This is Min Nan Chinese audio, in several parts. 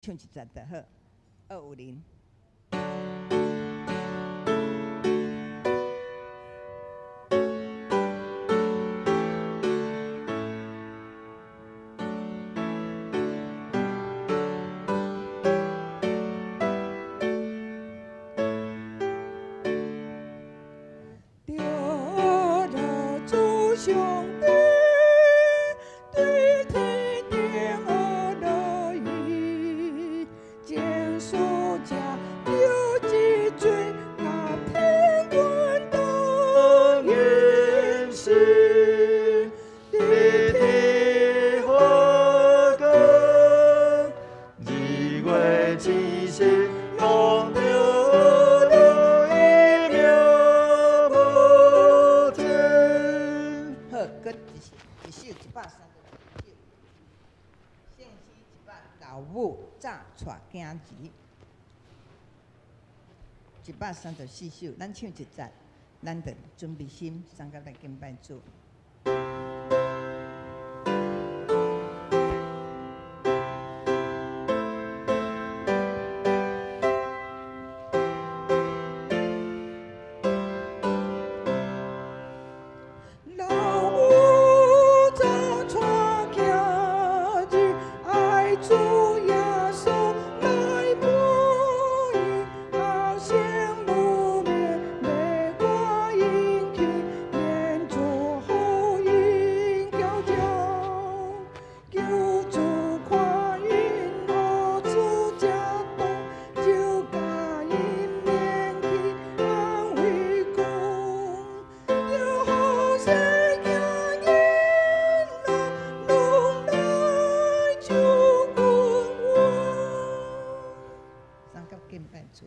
唱一節就好，250。上帝對天頂學落伊，將所食著一罪，甲天軍當應是，日天火光，日月星星攏著落伊名無見。好，閣一首136首，聖詩一百老母早帶囝兒，134首，咱唱一節，咱就準備心，送甲來敬拜主。老母早帶囝兒，愛主耶穌來伴伊，後生無眠欲趕𪜶去，免做予𪜶嬌嬌，求主看𪜶何處才當，就共𪜶免去安慰講。著好勢囝囡仔，攏來救阮我。三甲敬拜主。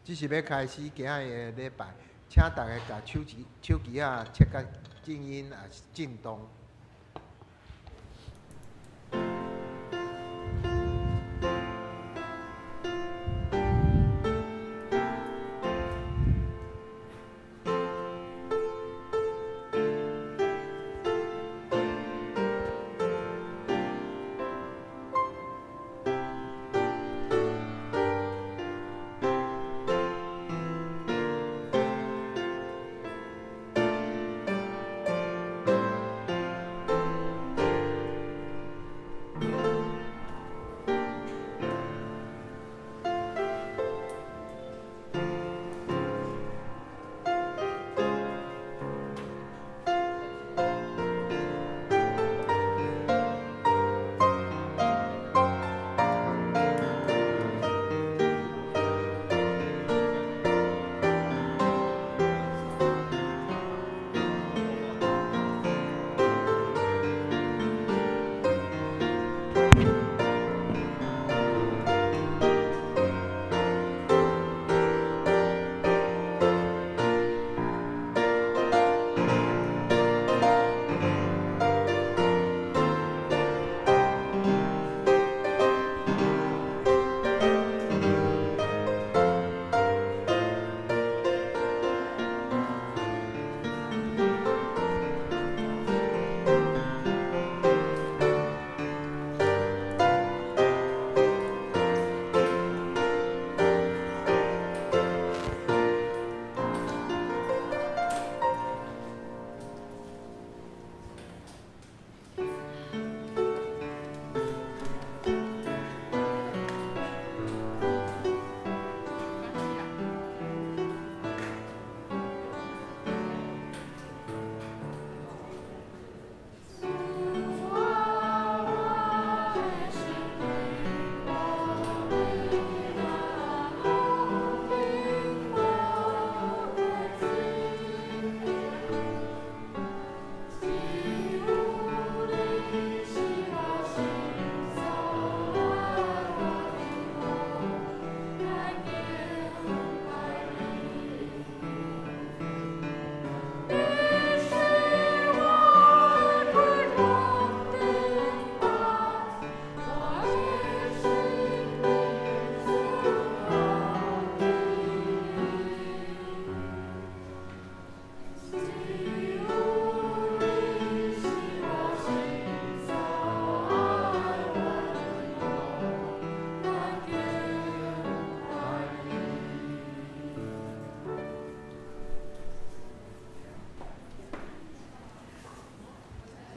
這是欲開始今仔日的禮拜，請大家共手機手機仔設較靜音，抑是震動。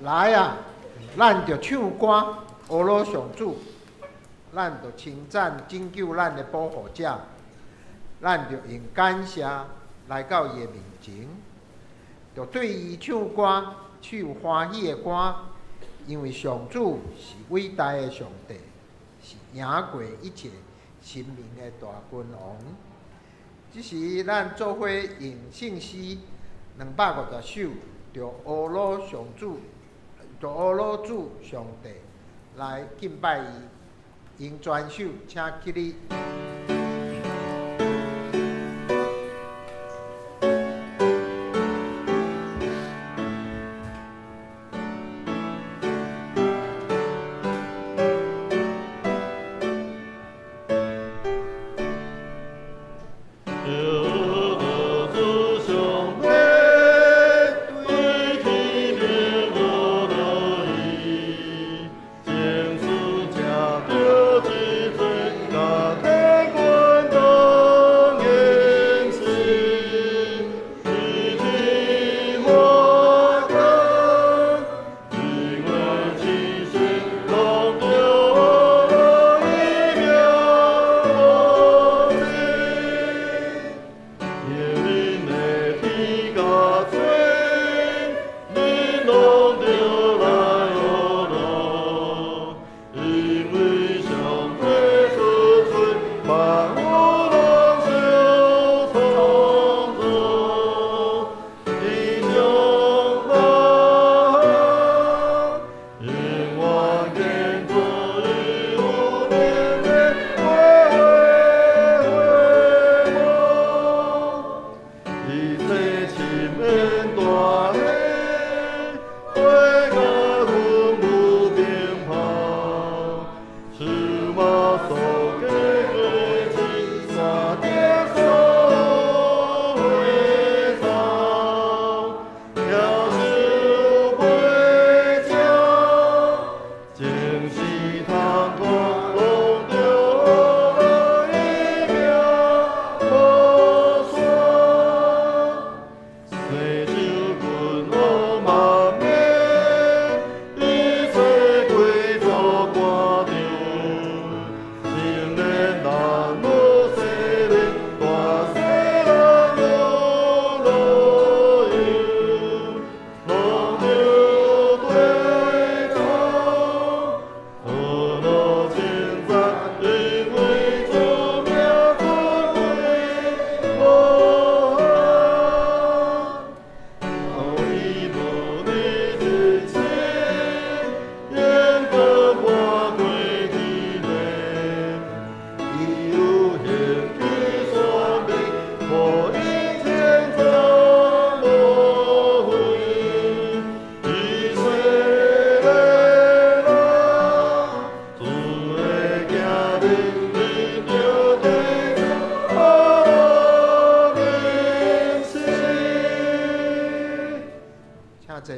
來啊，咱著唱歌，呵咾上主，咱著稱讚拯救咱的保護者，咱著用感謝來到伊的面前，著對伊唱歌，唱歡喜的歌，因為上主是偉大的上帝，是贏過一切神明的大君王。這時，咱做伙用聖詩250首，著呵咾上主，著呵咾主上帝來敬拜伊，用全首請起立。請坐。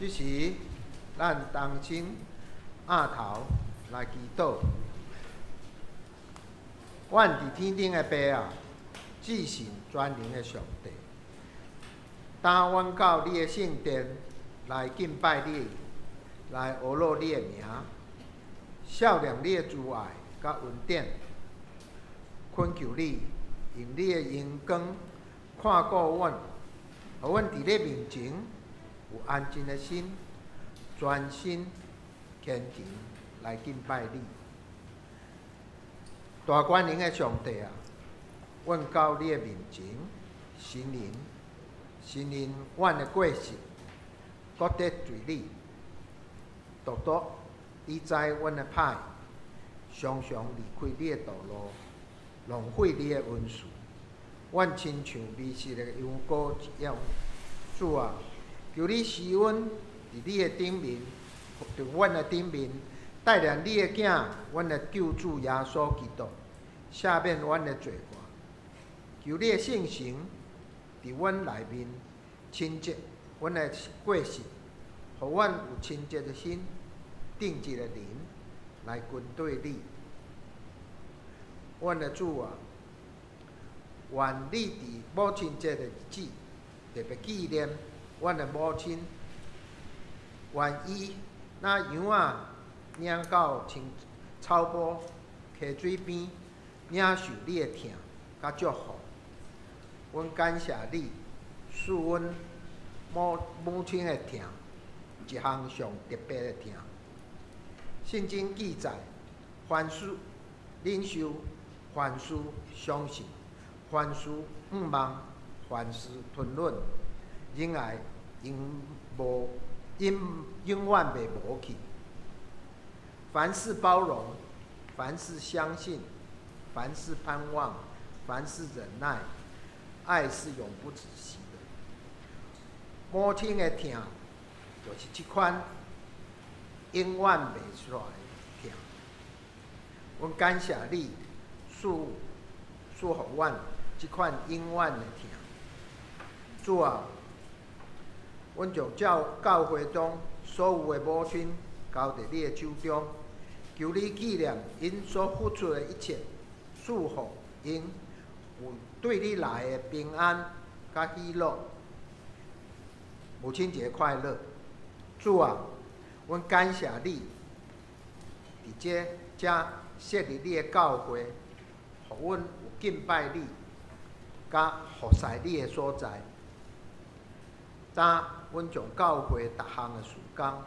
這時，咱同心徛頭來祈禱。阮佇天頂的爸啊，至聖全能的上帝，當阮到你的聖殿來敬拜你，來呵咾你的名，數念你的慈愛佮恩典，懇求你用你的榮光看顧阮，予阮佇你面前有安靜的心，專心虔誠來敬拜你。大權能的上帝啊，阮到你的面前，承認承認阮的過失，閣得罪你，獨獨你知阮的歹，常常離開你的道路，浪費你的恩賜。阮親像迷失的羊羔一樣。主啊，求你施恩佇你的頂面，佇阮的頂面，帶領你的囝，阮的救主耶穌基督，赦免阮的罪過。求你的聖神佇阮內面清潔阮的過失，予阮有清潔的心、正直的靈來跟對你。阮的主啊，願你佇母親節的日子，特別紀念阮的母親，願伊若羊仔領到青草埔溪水邊，領受你的疼佮祝福。阮感謝你賜阮母親的疼，一項上特別的疼。聖經記載，凡事忍受，凡事相信，凡事向望，凡事吞忍，忍愛永遠袂無去。凡事包容，凡事相信，凡事盼望，凡事忍耐，愛是永不止息的。母親的疼，就是這款永遠袂煞的疼。阮感謝你賜予阮這款永遠的疼。主啊，阮將教會中所有的母親交佇你的手中，求你紀念𪜶所付出的一切，賜予𪜶有對你來的平安佮喜樂。母親節快樂！主啊，阮感謝你，佇這遮設立你的教會，予阮有敬拜你、佮服侍你的所在。今阮將教會逐項的事工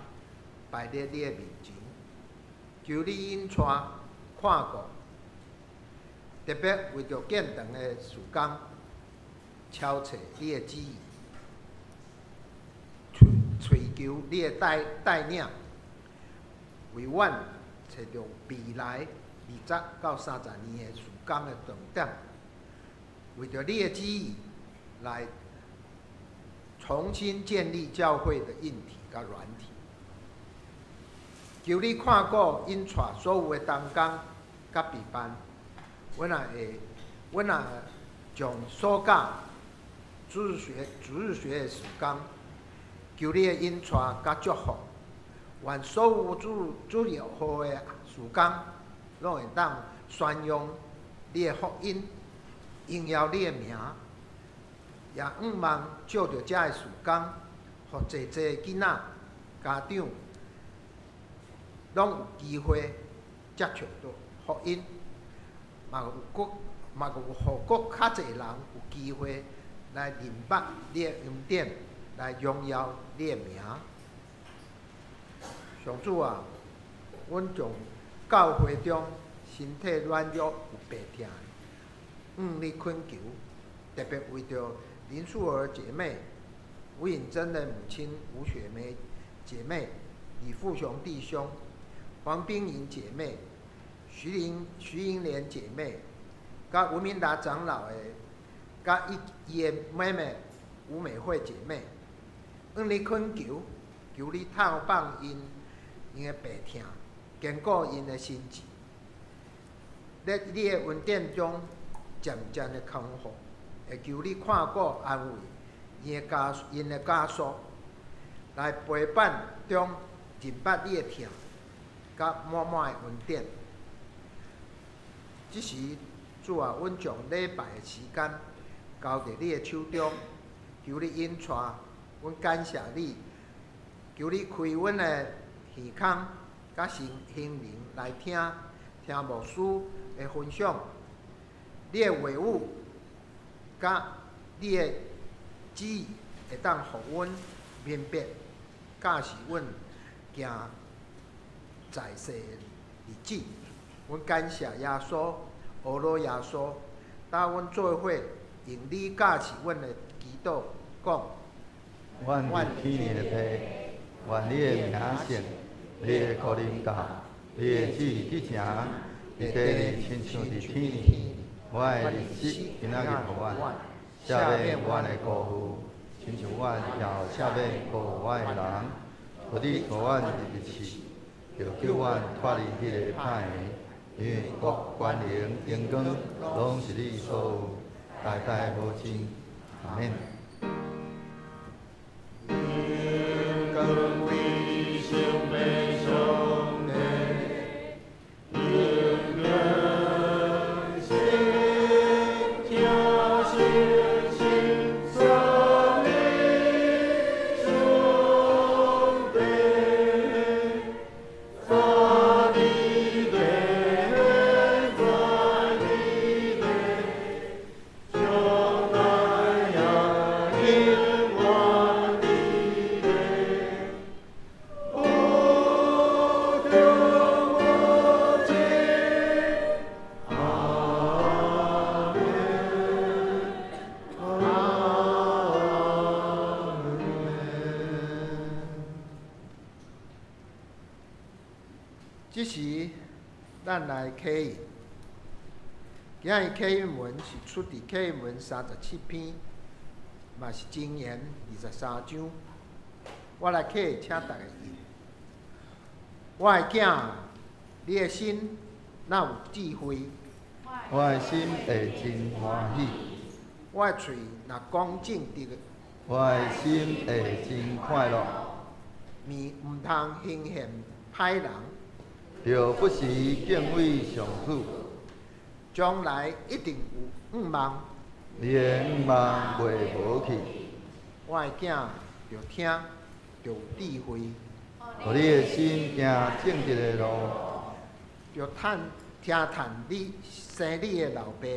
擺佇你的面前，求你引帶看顧，特別為著建堂的事工，敲揣你的旨意，揣求你的帶領，為阮揣著未來20到30年的事工的重點，為著你的旨意來重新建立教會的硬體佮軟體。求你看顧引帶所有的同工佮陪伴，阮若將暑假主日學的時間，求你的引帶佮祝福，願所有主日學的事工，攏會當宣揚你的福音，榮耀你的名，也向望藉著這个事工，予濟濟的囡仔、家長，攏有機會接觸到福音，嘛有予閣較濟人有機會來認捌你的恩典，來榮耀你的名。上主啊，阮將教會中身體軟弱有病疼的，向你懇求，特別為著林素兒姐妹、吳穎珍的母親吳雪梅姐妹、李富雄弟兄、黃冰瑩姐妹、徐英蓮姐妹，佮吳明達長老的，佮伊的妹妹吳美惠姐妹，向你懇求，求你透放𪜶的病痛，堅固𪜶的心志，咧你的恩典中漸漸的康復，會求你看顧安慰𪜶的家屬，來陪伴中認捌你的疼，佮滿滿的恩典。這時，主啊，阮將禮拜的時間交佇你的手中，求你引帶，阮感謝你，求你開阮的耳孔，佮心靈來聽牧師的分享，你的話語，佮你的旨意，會當予阮明白，教示阮行在世的日子。阮感謝耶穌，阿羅耶穌，帶阮做伙用你教示阮的祈禱，講：阮佇天的父，願你的名聖，你的國臨到，你的旨意去成，佇地裡親像佇天裡。阮的日食今仔日予阮，赦免阮的過負，親像阮也赦免過負阮的人。無你予阮入去試，著救阮脫離彼個歹的。因為國、權能、榮光，攏是你所有，代代無盡。阿們。榮光歸聖父上帝，榮光聖者。時，咱來啟印。今日啟印文是出佇啟印文37篇，嘛是箴言23章。我來啟，請逐家印。我的囝，你的心若有智慧，我的心會真歡喜；我的喙若講正直，我的心會真快樂。面毋通行陷歹人，著不時敬畏上主。將來一定有向望。你的向望袂無去。我的囝，著聽，著有智慧。予你的心行正直的路。著聽聽嘆你生你的老爸。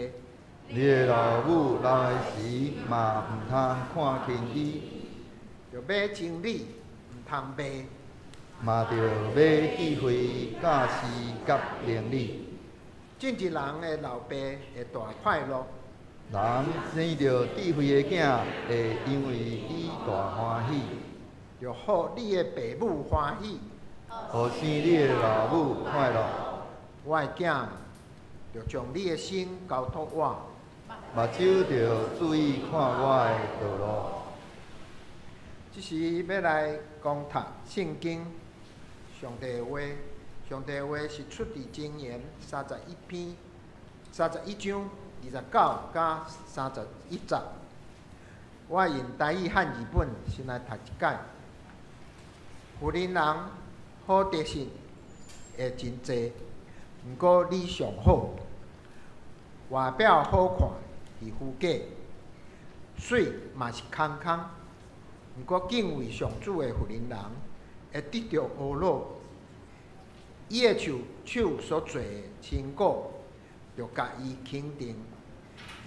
你的老母老的時嘛毋通看輕伊。著買真理，毋通賣。嘛著買智慧、教示佮明理。正直人的老爸會大快樂。人生著智慧的囝，會因為伊大歡喜。著予你的爸母歡喜。予生你的老母快樂。我的囝，著將你的心交託我。目睭著注意看我的道路。這時欲來講讀聖經，上帝的話，上帝的話是出佇箴言31篇、31章29佮31節。我用台語漢字本先來讀一擺。婦人人好德行會真濟，毋過你上好。外表好看是虛假，媠嘛是空空。毋過敬畏上主的婦人人會得著呵咾。伊的手手所做的成果，著共伊肯定。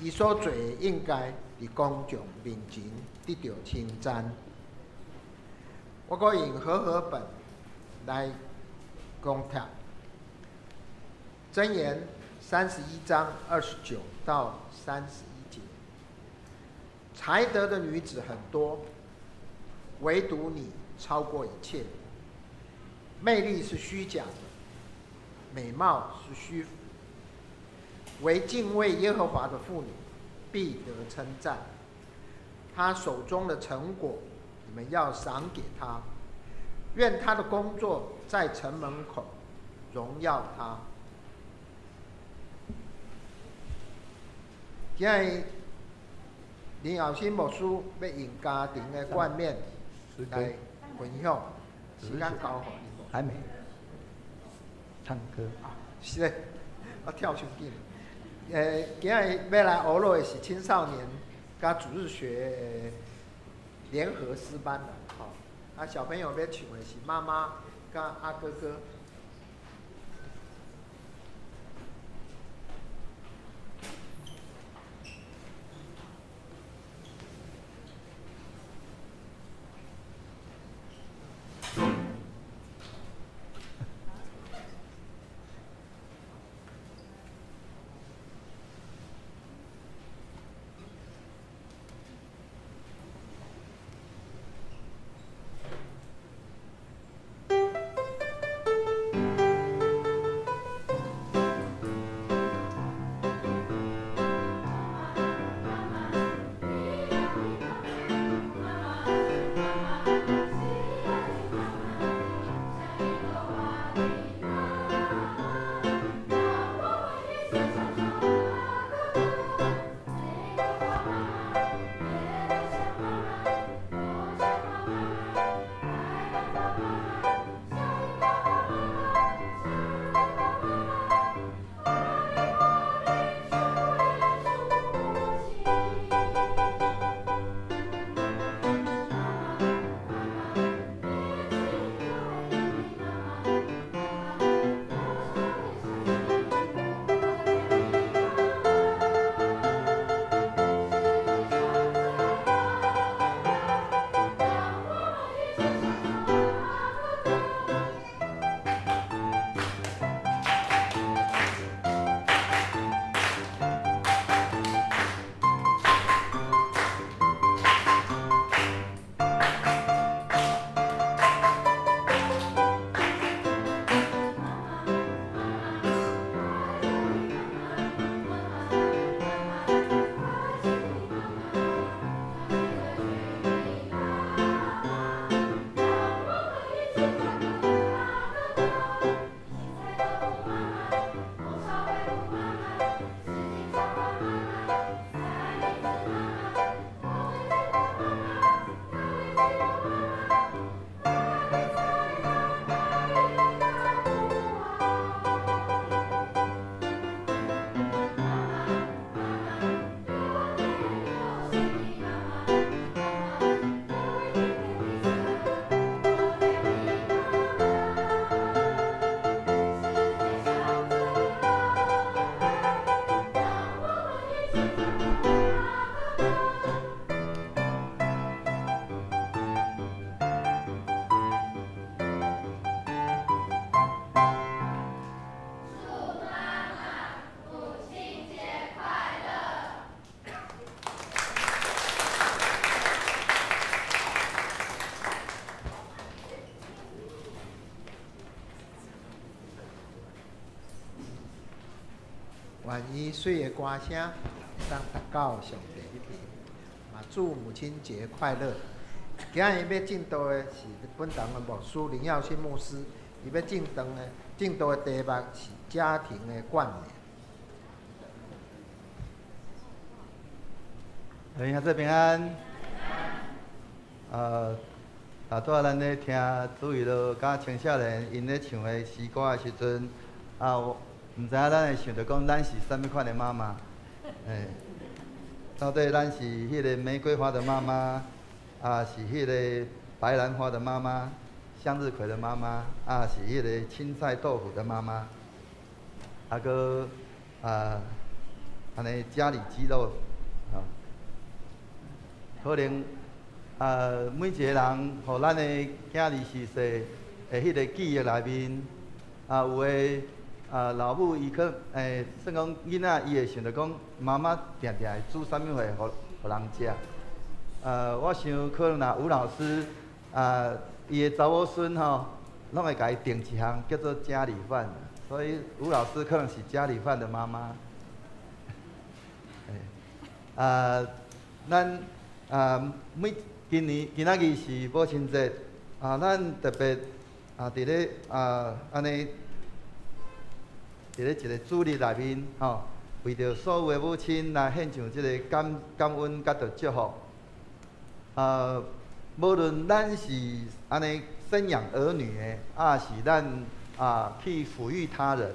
伊所做的應該佇公眾面前得著稱讚。我閣用和合本來講讀箴言31章29到31節。才德的女子很多，唯獨你超過一切。魅力是虛假的，美貌是虛浮。惟敬畏耶和華的婦女必得稱讚。她手中的成果，你們要賞給她。願她的工作在城門口榮耀她。今日林耀新牧師欲用家庭的冠冕來分享，時間交予你。還沒唱歌。啊，是咧，我跳傷緊。今日欲來呵咾的是青少年佮主日學聯合詩班啦，吼。啊，小朋友欲唱的是媽媽佮阿哥哥。Thank 願伊媠的歌聲會當達到上帝彼邊，嘛祝母親節快樂。今日欲證道的是本堂的牧師林耀新牧師，伊欲證道的題目是家庭的冠冕。兄弟平安。拄仔咱咧聽主義樂佮青少年𪜶咧唱的詩歌的時陣，啊，毋知影咱會想著講咱是啥物款的媽媽？到底咱是彼个玫瑰花的媽媽，啊，是彼个白蘭花的媽媽，向日葵的媽媽，啊，是彼个青菜豆腐的媽媽，啊，閣啊，按呢咖哩雞肉，啊，可能啊，每一个人，予咱的囝兒逝世的彼个記憶內面，啊，有的啊老母伊可算講囡仔伊會想著講媽媽定定會煮啥物貨予人食。我想可能若吳老師啊，伊的查某孫吼，攏會共伊訂一項叫做咖哩飯，所以吳老師可能是咖哩飯的媽媽。啊，咱啊每今年今仔日是母親節，啊，咱特別啊，佇咧啊，按呢，佇咧一個主日內面，吼，為著所有的母親來獻上這个感恩佮著祝福。啊，無論咱是按呢生養兒女的，抑是咱啊去撫育他人，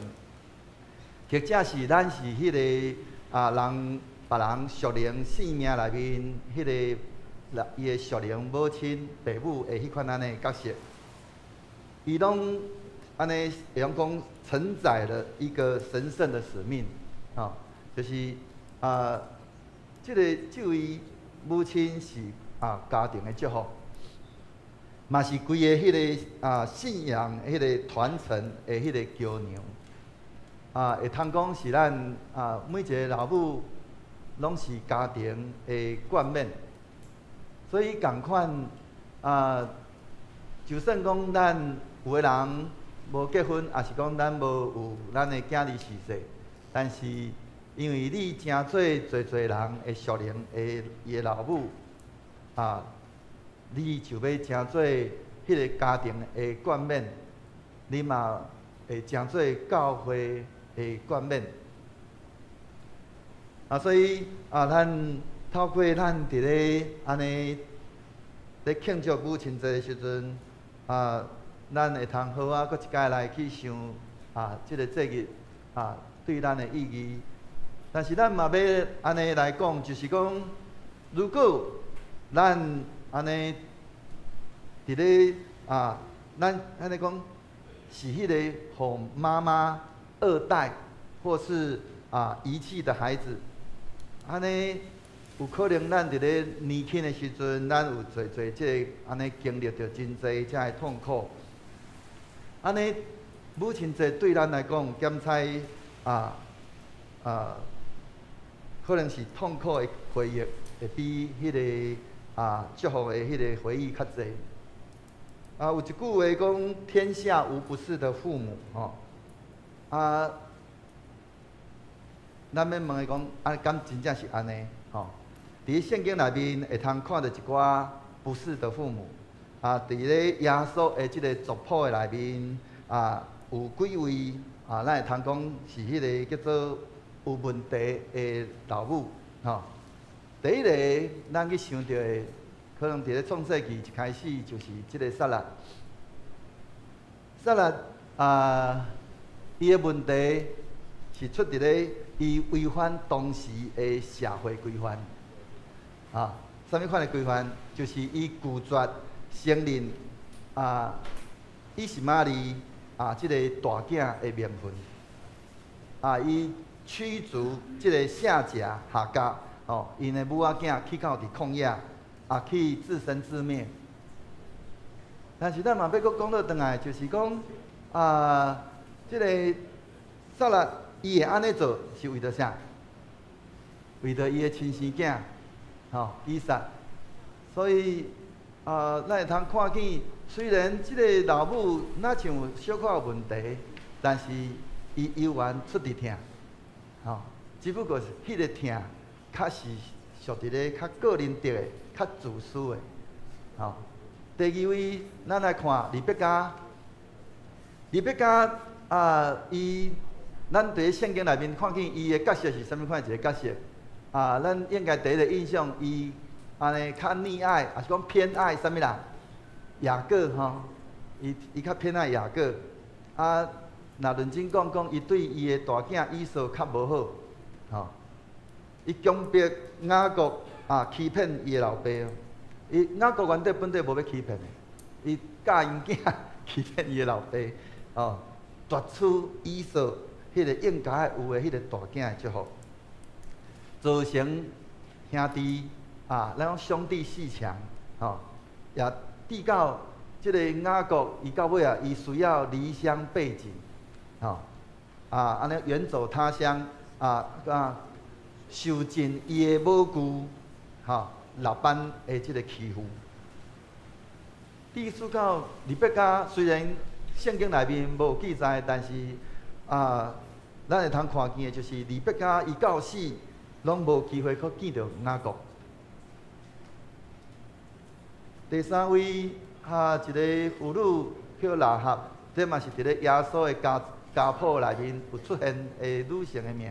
或者是咱是彼个啊人別人屬靈生命內面彼个伊的屬靈母親、父母的彼款按呢角色，伊攏按呢會用講承載了一個神聖的使命，吼，就是啊，這个這位母親是啊家庭的祝福，嘛是規个彼个啊信仰彼个傳承的彼个橋梁，啊，會通講是咱啊每一个老母攏是家庭的冠冕。所以仝款啊，就算講咱有的人無結婚，抑是講咱無有咱的囝兒逝世，但是因為你成做濟濟人的屬靈的伊的老母啊，你就欲成做彼个家庭的冠冕，你嘛會成做教會的冠冕。啊，所以啊，咱透過咱佇咧按呢咧慶祝母親節的時陣，啊，咱會通好啊，閣一擺來去想啊，這个節日啊，對咱的意義。但是咱嘛欲按呢來講，就是講，如果咱按呢佇咧啊，咱按呢講是彼个予媽媽二代或是啊遺棄的孩子，按呢有可能咱佇咧年輕的時陣，咱有濟濟這个按呢經歷著真濟遮的痛苦。按呢母親節對咱來講，檢採啊，可能是痛苦的回憶，會比彼个啊祝福的彼个回憶較濟。啊，有一句話講：天下無不是的父母，吼。啊，咱欲問伊講，啊，敢真正是按呢？吼？佇聖經內面會通看著一寡不是的父母。啊，佇咧耶穌的這个族譜的內面，啊，有幾位啊，咱會通講是彼个叫做有問題的老母，吼。第一个，咱去想著的，可能佇咧創世記一開始就是這个撒拉。撒拉啊，伊的問題是出佇咧伊違反當時的社會規範。啊，啥物款的規範？就是伊拒絕承認啊，以實瑪利啊，這個大囝的名分。啊，伊驅逐這个聖者夏甲，吼，𪜶的母仔囝去到佇曠野，啊，去自生自滅。但是咱嘛欲閣講倒轉來，就是講啊，這个撒拉伊會按呢做，是為著啥？為著伊的親生囝，吼，以撒。所以啊，咱會通看見，雖然這个老母若像小可有問題，但是伊猶原出佇疼，吼，只不過是彼個疼，較是屬佇咧較個人的、較自私的。吼，第二位，咱來看利百加。利百加啊，伊咱佇聖經內面看見伊的角色是啥物款一個角色？啊，咱應該第一個印象，伊按呢較溺愛，抑是講偏愛啥物人？雅各吼，伊較偏愛雅各。啊，若認真講講，伊對伊的大囝以掃較無好，吼。伊強迫雅各啊欺騙伊的老爸。伊雅各原底本底無欲欺騙的，伊教𪜶囝欺騙伊的老爸，哦，奪取以掃彼個應該有的彼個大囝的祝福，造成兄弟啊，咱講兄弟鬩牆，吼，也致到這個雅各，伊到尾啊，伊需要離鄉背井，吼，啊，按呢遠走他鄉，啊，受盡伊的母舅，吼，拉班的這個欺負。致使到利百加雖然聖經內面無記載，但是啊，咱會通看見的就是利百加伊到死攏無機會閣見著雅各。第三位啊，一個婦女叫喇合，這嘛是佇咧耶穌的家譜內面有出現的女性的名。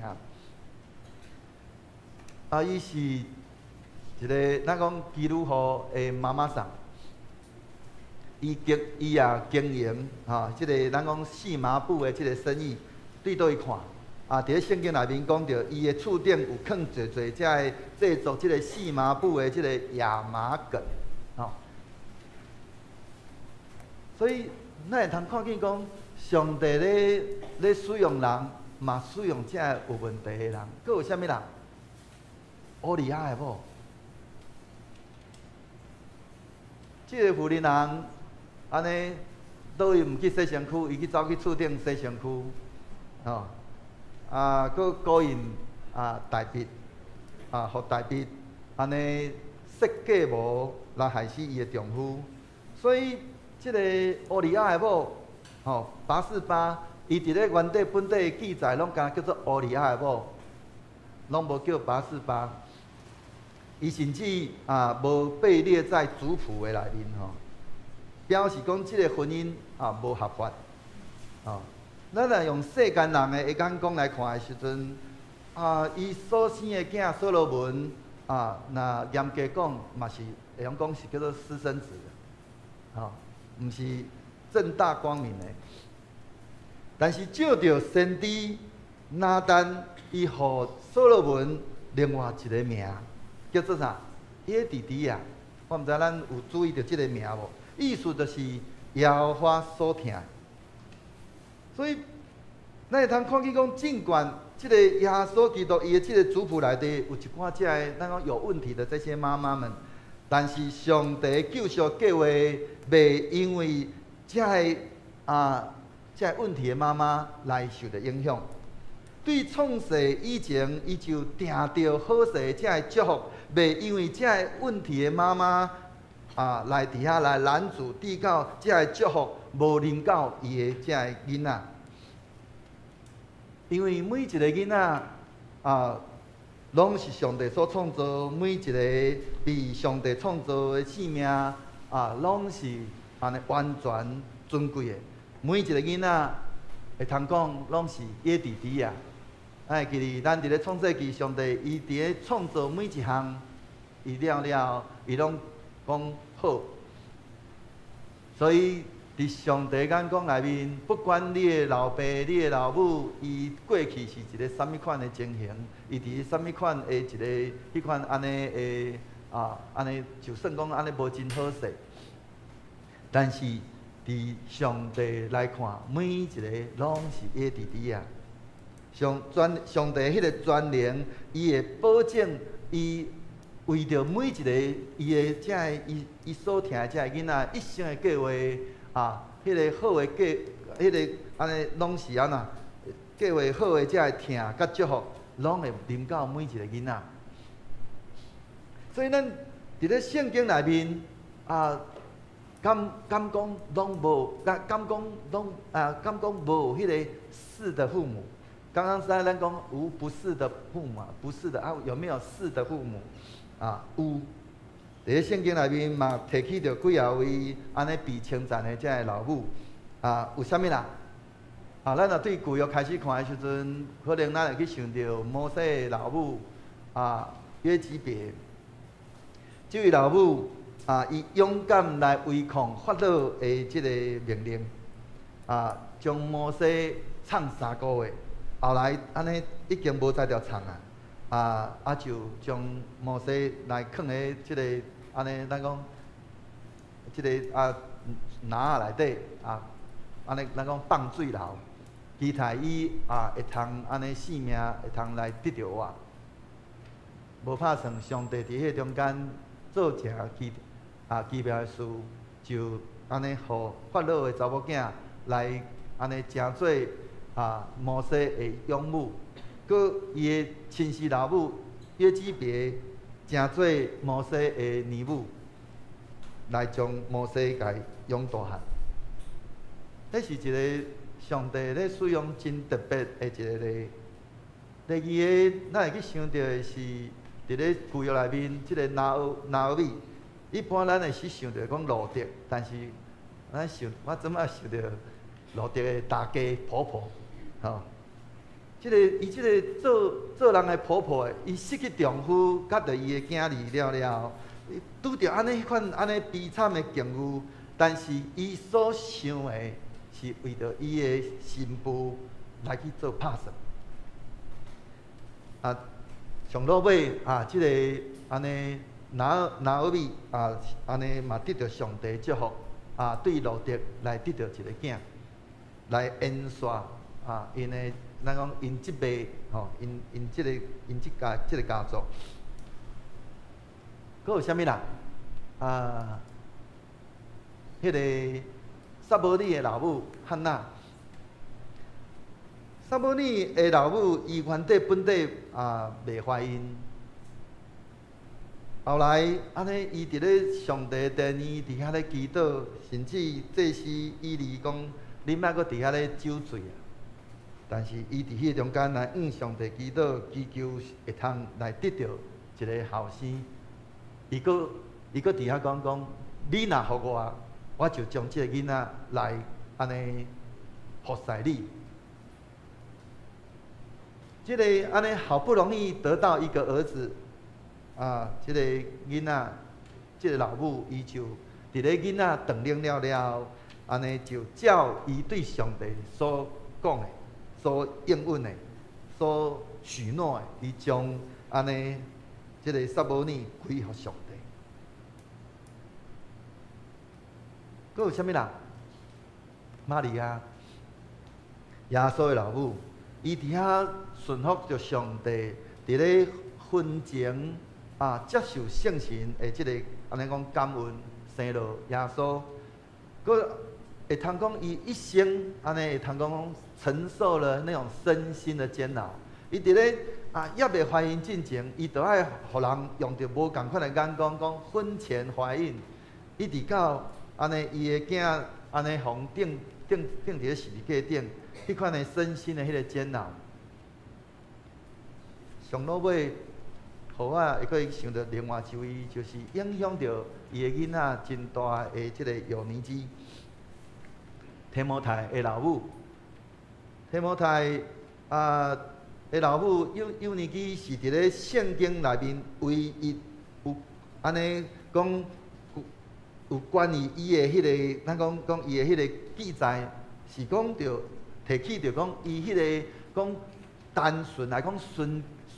啊，伊是一個咱講基督徒的媽媽桑，伊也經營吼，這個咱講細麻布的這個生意，對佗位看？啊，佇咧聖經內面講著，伊的厝頂有囥濟濟遮个製作這個細麻布的這個亞麻梗，吼。所以咱會通看見講，上帝咧使用人，嘛使用遮个有問題的人，閣有啥物人？烏利亞的某，這個婦人人，按呢，倒位毋去洗身軀，伊去走去厝頂洗身軀，吼，啊，閣勾引啊大衛，啊，予大衛按呢設計謀來害死伊的丈夫，所以這個烏利亞的某，吼，拔示巴，伊佇咧原底本底記載，攏敢叫做烏利亞的某，攏無叫拔示巴。伊甚至啊無被列在族譜的內面吼，表示講這個婚姻啊無合法。吼，咱若用世間人的眼光來看的時陣，啊，伊所生的囝所羅門啊，若嚴格講嘛是會用講是叫做私生子，吼，毋是正大光明的。但是照著先知拿單，伊予所羅門另外一個名，叫做啥？伊的弟弟啊，我毋知咱有注意著這個名無？意思就是耶和華所疼。所以，咱會通看見講，儘管這個耶穌基督伊的這個族譜內底有一寡這个咱講有問題的這些媽媽們，但是上帝救贖計劃袂因為這个啊這个問題的媽媽來受著影響。對創世以前，伊就定著好勢這个祝福，袂因為這个問題的媽媽啊來佇遐來攔阻，致到這个祝福無臨到伊的這个囡仔。因為每一個囡仔啊，攏是上帝所創造，每一個被上帝創造的生命啊，攏是按呢完全尊貴的。每一個囡仔會通講，攏是伊的弟弟啊。會記得咱佇咧創世記，上帝伊佇咧創造每一項，伊了了，伊攏講好。所以佇上帝眼光內面，不管你的老爸、你的老母，伊過去是一個啥物款的情形，伊佇啥物款的一個彼款按呢的啊，按呢就算講按呢無真好勢，但是佇上帝來看，每一個攏是伊的弟弟啊。上帝彼个權能，伊會保證，伊為著每一個伊的這个伊所疼的這个囡仔一生的計劃啊，彼个好的計，彼个按呢攏是按怎計劃好的這个疼佮祝福，攏會臨到每一個囡仔。所以咱佇咧聖經內面啊，敢講攏無，敢講攏啊，敢講無彼个死的父母。剛剛在咱講無不是的父母，不是的啊，有沒有是的父母？啊，有。佇咧聖經內面嘛提起著幾仔位按呢被稱讚的這个老母啊，有啥物啦？啊，咱若對舊約開始看的時陣，可能咱會去想著摩西的老母啊，約基別。這位老母啊，伊勇敢來違抗法老的這个命令，啊，將摩西藏3個月，後來按呢已經無才調藏啊，就將摩西來囥佇這个按呢，咱講這个啊籃仔內底啊，按呢咱講放水流，期待伊啊會通按呢性命會通來得著活。無拍算上帝佇彼个中間做誠奇妙的事，就按呢予法老的查某囝來按呢成做摩西的養母，閣伊的親生老母約基別成做摩西的乳母，來將摩西共養大漢。這是一个上帝咧使用真特別的一个例。第二个，咱會去想著的是，佇咧舊約內面，這个拿俄米，一般咱會去想著講路得，但是咱想，我怎麼想著路得的大家婆婆，吼，這个伊這个做人的婆婆的，伊失去丈夫，佮著伊的囝兒了了，拄著按呢彼款按呢悲慘的境遇，但是伊所想的是為著伊的新婦來去做拍算。啊，上落尾啊，這个按呢拿俄米啊，按呢嘛得著上帝祝福啊，對路得來得著一个囝，來延續啊，𪜶的咱講𪜶這輩吼，𪜶這個𪜶這家這个家族。閣有啥物啦？啊，彼个撒母耳的老母漢娜。撒母耳的老母，伊原底本底啊袂懷孕，後來按呢，伊佇咧上帝殿裡佇遐咧祈禱，甚至祭司以利講：你莫閣佇遐咧酒醉啊！但是伊佇彼個中間來向上帝祈禱，祈求會通來得著一个後生。伊閣佇遐講講：你若予我，我就將這个囡仔來按呢服侍你。這个按呢好不容易得到一个兒子，啊，這个囡仔，這个老母伊就佇咧囡仔斷奶了了，按呢就照伊對上帝所講的、所應允的、所許諾的，伊將按呢這个撒母耳歸予上帝。閣有啥物人？瑪利亞，耶穌的老母，伊佇遐順服著上帝，佇咧婚前啊接受聖神的這个按呢講感恩生落耶穌，閣會通講伊一生按呢會通講承受了那種身心的煎熬。伊佇咧啊猶未懷孕進前，伊就愛予人用著無仝款的眼光講婚前懷孕，一直到按呢伊的囝按呢予釘佇咧十字架頂，彼款的身心的彼个煎熬。上落尾，予我會閣想著另外一位，就是影響著伊的囡仔真大的這个友尼基，提摩太的老母。提摩太啊的老母友尼基是佇咧聖經內面唯一有按呢講有關於伊的彼个，咱講講伊的彼个記載，是講著提起著講伊彼个講單純來講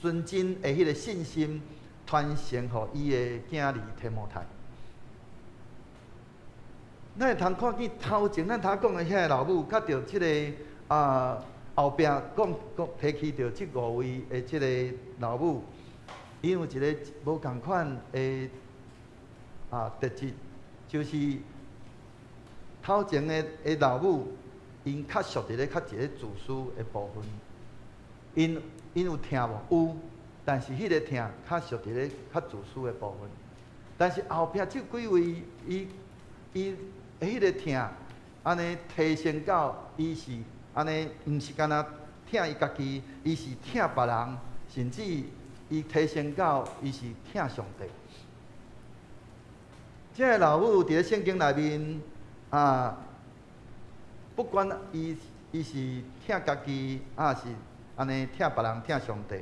純真的彼个信心傳承予伊的囝兒提摩太。咱會通看見頭前咱頭講的遐个老母，佮著這个啊後壁講講提起著這五位的這个老母，𪜶有一个無仝款的啊特質，就是頭前的老母，𪜶較屬佇咧較一个自私的部分，𪜶有疼無？有，但是彼个疼較屬佇咧較自私的部分。但是後壁這幾位，伊彼个疼，按呢提升到伊是按呢，毋是干焦疼疼伊家己，伊是疼別人，甚至伊提升到伊是疼上帝。這个老母佇咧聖經內面啊，不管伊是疼家己，抑是按呢疼別人、疼上帝，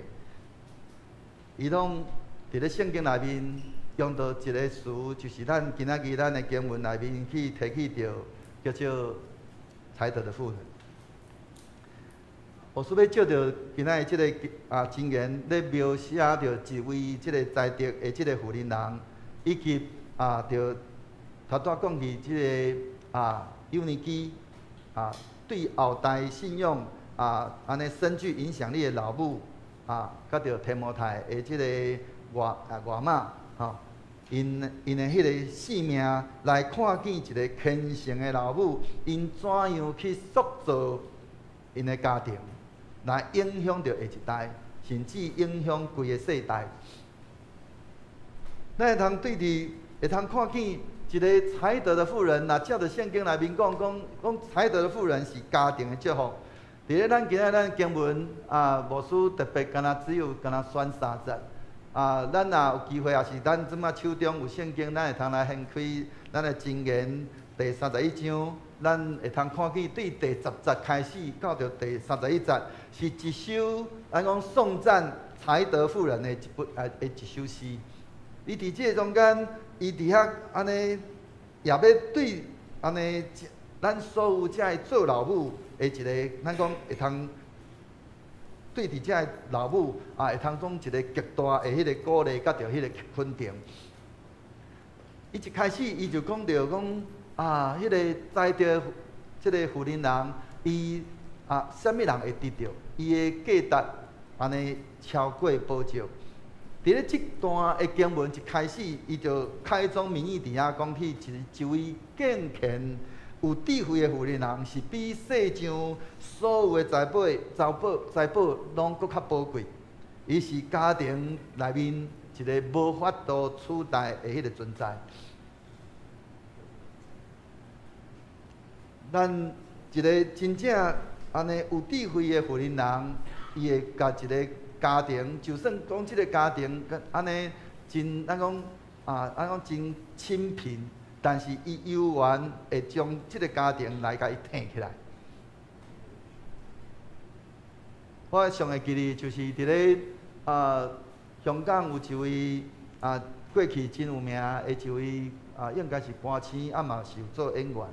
伊攏佇咧聖經內面用著一个詞，就是咱今仔日咱的經文內面去提起著，叫做才德的婦人。牧師欲藉著今仔日這个箴言，咧描寫著一位這个才德的這个婦人人，以及著頭拄仔講起這个友尼基對後代信仰按呢深具影響力的老母佮著提摩太的這個外媽吼，𪜶的彼个性命來看見一个虔誠的老母，𪜶怎樣去塑造𪜶的家庭，來影響著下一代，甚至影響規个世代。咱會通對佇會通看見一个才德的婦人，若照著聖經內面講，講才德的婦人是家庭的祝福。佇咧咱今仔咱經文牧師特別敢若只有敢若選三節。咱若有機會，抑是咱這馬手中有聖經，咱會通來掀開咱的箴言第三十一章，咱會通看見對第10節開始到著第31節，是一首咱講頌讚才德婦人的一部的一首詩。伊佇這個中間，伊佇遐按呢，也欲對按呢，咱所有遮个做老母的一个，咱講會通對佇遮个老母會通講一个極大的彼個鼓勵，佮著彼個肯定。伊一開始，伊就講著講彼个才德這個婦人人，伊啥物人會得著？伊的價值按呢超過寶石。佇咧這段的經文一開始，伊就開宗明義佇遐講起一位敬虔、有智慧的婦人人，是比世上所有的財寶攏閣較寶貴。伊是家庭內面一个無法度取代的彼个存在。咱一个真正按呢有智慧的婦人人，伊會共一个家庭，就算講這个家庭按呢真，咱講咱講真清貧，但是伊猶原會將這个家庭來共伊挺起來。我上會記得就是佇咧香港有一位過去真有名的一位應該是歌星，嘛是有做演員。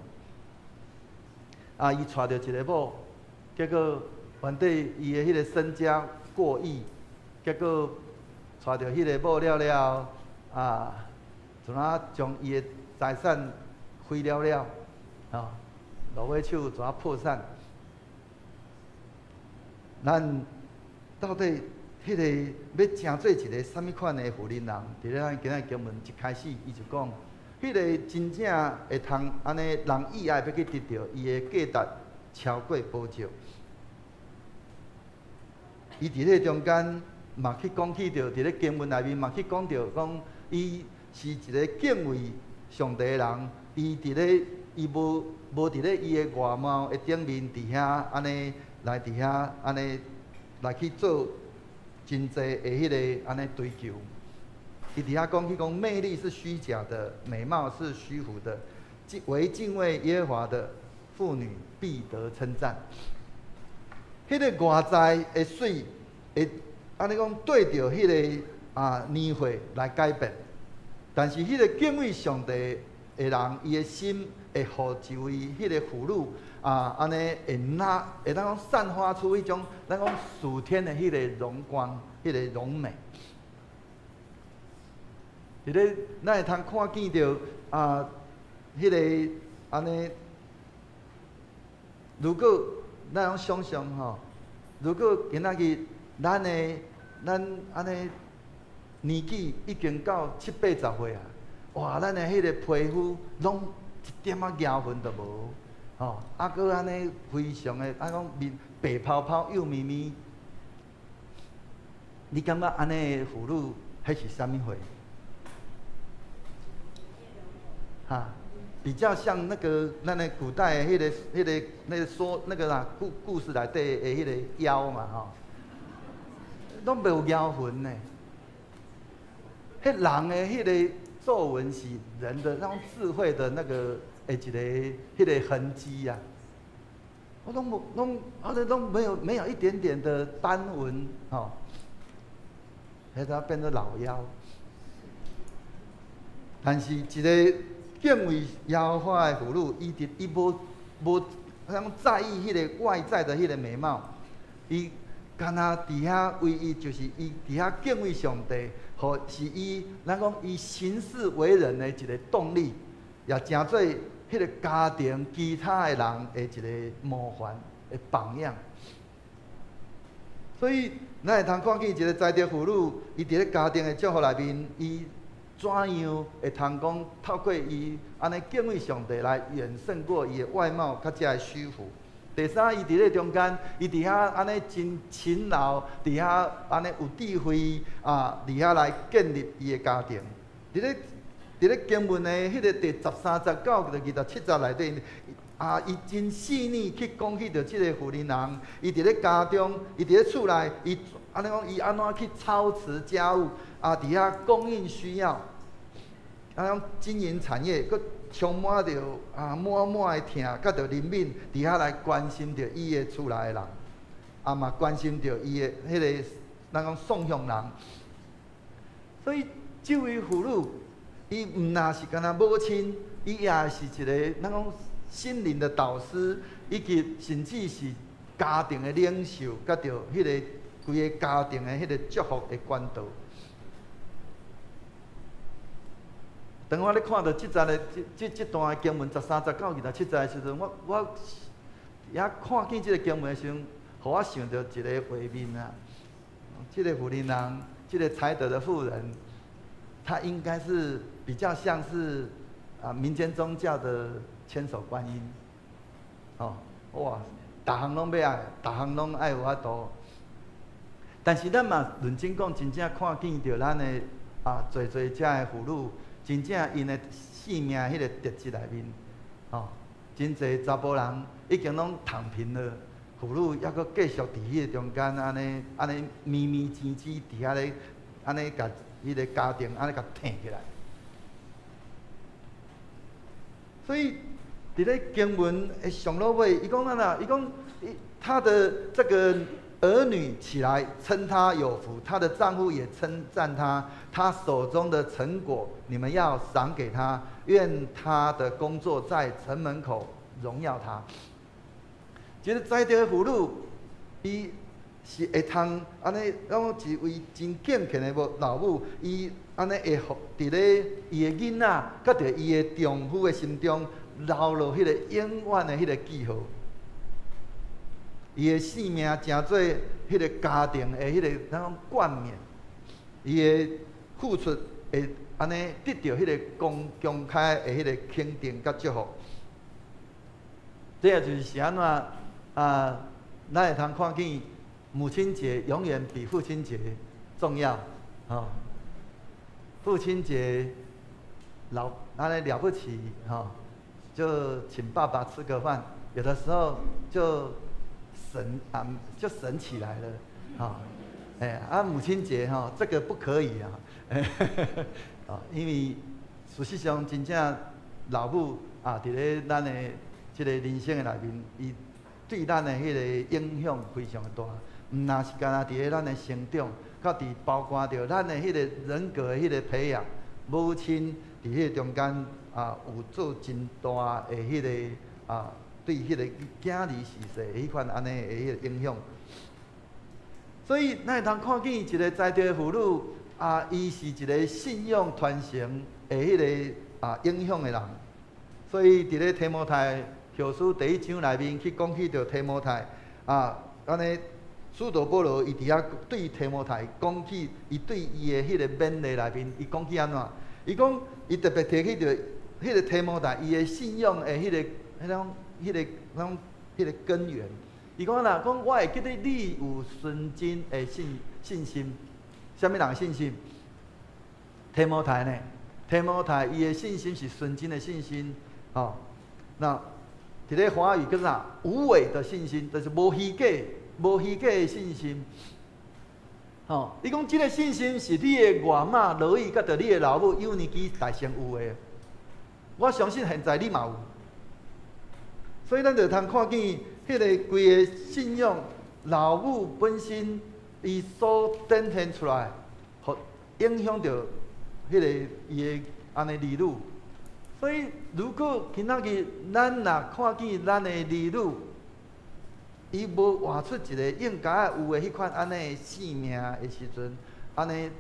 伊娶著一个某，結果原底伊的彼个身家過億，結果娶著彼个某了了，怎啊將伊的財產毀了了，落尾手怎啊破產？咱到底彼个欲成做一个啥物款的婦人人？佇咧咱今仔經文一開始，伊就講，彼个真正會通按呢人意愛欲去得著，伊的價值超過寶石。伊佇咧中間嘛去講起著，佇咧經文內面嘛去講著，講伊是一个敬畏上帝的人，伊佇咧伊無佇咧伊的外貌的頂面佇遐按呢來佇遐按呢來去做真濟的彼个按呢追求。伊佇遐講去講，魅力是虛假的，美貌是虛浮的，惟敬畏耶和華的婦女必得稱讚。彼个外在的媠，會按呢講對著彼个年歲來改變，但是彼个敬畏上帝的人，伊的心會予一位彼个婦女按呢會若會當講散發出彼種咱講屬天的彼个榮光，彼个榮美。佇咧咱會通看見著彼个按呢，如果咱攏想像吼，如果今仔日咱按呢年紀已經到七八十歲啊，哇！咱的彼个皮膚攏一點仔牙痕都無，吼，閣按呢非常的，講面白泡泡、幼咪咪，你感覺按呢的婦女，彼是啥物貨？哈？比較像那個咱的古代的彼個說那個啦故事內底的彼個妖嘛吼，攏袂有妖魂呢。彼人的彼個皺紋是人的那種智慧的那個的一個彼個痕跡呀。我攏無攏，啊，攏沒有一點點的斑紋吼，彼個變做老妖。但是一個敬畏耶和華的婦女，伊佇伊無通在意彼個外在的彼個美貌，伊敢若佇遐唯一就是伊佇遐敬畏上帝，予是伊咱講伊行事為人的一個動力，也成做彼個家庭其他的人的一個模範的榜樣。所以，咱會通看見一個才德婦女，伊佇咧家庭的祝福內面，伊怎樣會通講透過伊按呢敬畏上帝來遠勝過伊的外貌較遮的虛浮。第三，伊佇咧中間，伊佇遐按呢真勤勞，佇遐按呢有智慧啊，佇遐來建立伊的家庭。佇咧經文的彼個第13節到第27節內底，啊，伊真細膩去講起著這個婦人人，伊佇咧家中，伊佇咧厝內，伊按呢講，伊按怎去操持家務，啊，佇遐供應需要，啊，講經營產業，閣充滿著啊滿滿的疼，佮著憐憫，佇遐來關心著伊的厝內的人，啊嘛關心著伊的彼個咱講送鄉人。所以這位婦女，伊毋若是干焦母親，伊也是一個咱講心靈的導師，以及甚至是家庭的領袖，佮著彼個規个家庭的彼個祝福的管道。當我咧看著這節的這段的經文13節到27節的時陣，我也看見這個經文的時陣，予我想著一個畫面啊。這個婦人人，這個才德的婦人，她應該是比較像是啊民間宗教的千手觀音，哦，哇，逐項攏欲愛，逐項攏愛有法度。但是咱嘛認真講，真正看見著咱的啊，濟濟遮的婦女，真正𪜶的性命彼個特質內面，哦，真濟查埔人已經攏躺平了，婦女猶閣繼續佇彼個中間按呢按呢綿綿吱吱佇遐咧，按呢共彼個家庭按呢共撐起來。所以，佇咧經文的上落尾，伊講按怎？伊講，伊他的這個兒女起來稱他有福，他的丈夫也稱讚他，他手中的成果你們要賞給他，願他的工作在城門口榮耀他。這個才德婦女，伊是會通按呢，講一位真敬虔的母老母，伊按呢會予佇咧伊的囡仔，佮著伊的丈夫的心中留落彼個永遠的彼個記號。伊的性命成做彼個家庭的彼個咱講冠冕，伊的付出會按呢得著彼個公開的彼個肯定佮祝福。這也就是是按怎啊？咱會通看見母親節永遠比父親節重要，吼。父親節老按呢了不起，吼，就請爸爸吃個飯，有的時候就神啊，就神起來了，吼，哎啊母親節吼，這個不可以啊，啊，因為事實上真正老母啊，佇咧咱的這個人生的內面，伊對咱的彼個影響非常的大，毋若是干焦佇咧咱的成長，閣佇包括著咱的彼個人格的彼個培養，母親佇彼個中間啊，有做真大的彼個啊，對彼個囝兒序細彼款按呢的彼個影響。所以，咱會通看見一個才德婦女啊，伊是一個信仰傳承的彼個啊影響的人。所以，佇咧提摩太後書第一章內面去講起著提摩太啊，按呢使徒保羅伊佇遐對提摩太講起，伊對伊的彼個勉勵內面，伊講起按怎？伊講伊特別提起著彼個提摩太，伊的信仰的彼個彼種、彼個、種、彼個根源。伊講啦，講我會記得你有純真的信心，啥物人的信心？提摩太呢？提摩太伊的信心是純真的信心，吼。吼，那佇咧華語叫啥？無偽的信心，就是無虛假、無虛假的信心。吼，伊講這个信心是你的外媽羅以佮著你的老母友尼基代先有的。我相信現在你嘛有。所以咱就通看見彼个規个信仰，老母本身伊所展現出來，予影響著彼个伊的按呢兒女。所以，如果今仔日咱若看見咱的兒女，伊無活出一个應該有的彼款按呢的生命的時陣，按呢，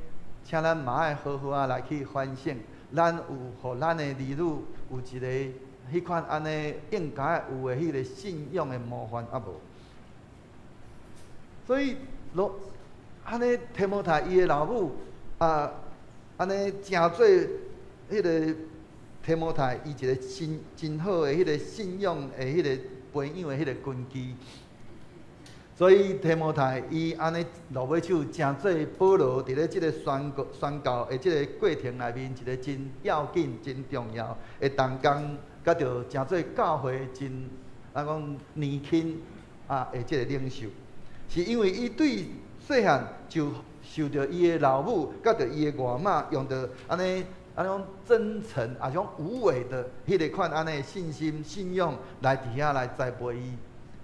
請咱嘛愛好好仔來去反省，咱有予咱的兒女有一个彼款按呢應該有的彼个信仰的模範抑無？所以，若按呢提摩太伊的老母啊，按呢成做彼个提摩太伊一个真真好的彼个信仰的彼个培養的彼个根基。所以提摩太伊按呢落尾手，成做保羅佇咧這个宣告宣教的這个過程內面，一个真要緊、真重要的同工，佮著成做教會真咱講年輕啊的這个領袖，是因為伊對細漢就受著伊的老母佮著伊的外媽用著按呢按呢講真誠，也是講無偽的彼个款按呢信心信仰來佇遐來栽培伊。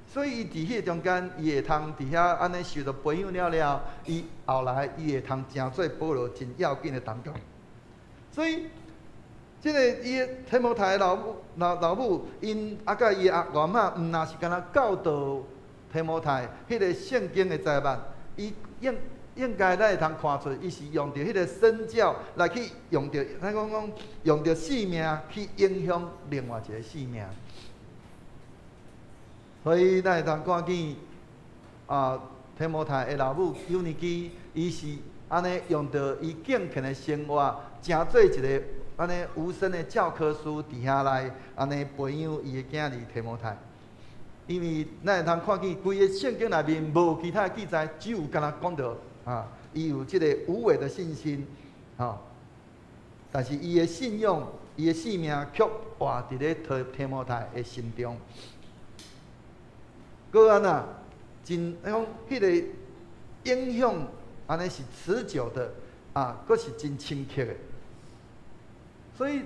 所以伊佇彼个中間，伊會通佇遐按呢受著培養了了，伊後來伊會通成做保羅真要緊的同工。所以，這个伊的提摩太的老母老老母，𪜶啊佮伊的阿外媽，毋若是干焦教導提摩太彼个聖經的知物，伊應應該咱會通看出，伊是用著彼个身教來去用著，咱講講用著生命去影響另外一个生命。所以咱會通看見啊，提摩太的老母友尼基，伊是按呢用著伊敬虔的生活，成做一个按呢無聲的教科書，佇遐來按呢培養伊的囝兒提摩太。因為咱會通看見規个聖經內面無其他的記載，只有干焦講著啊，伊有這个無偽的信心，吼。但是伊的信仰、伊的生命，卻活佇咧提提摩太的心中。閣按怎，真講彼个影響，按呢是持久的，啊，閣是真深刻的。所以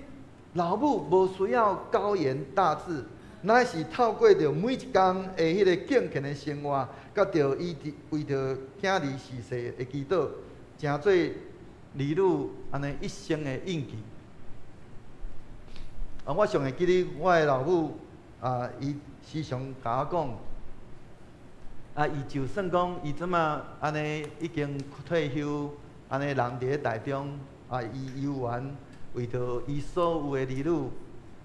老母無需要高言大智，乃是透過著每一工的彼个敬虔的生活，佮著伊佇為著囝兒受洗的祈禱，成做兒女按呢一生的印記。啊，我上會記得我的老母啊，伊時常共我講。啊，伊就算講伊這馬按呢已經退休，按呢人佇咧台中，啊，伊猶原為著伊所有的兒女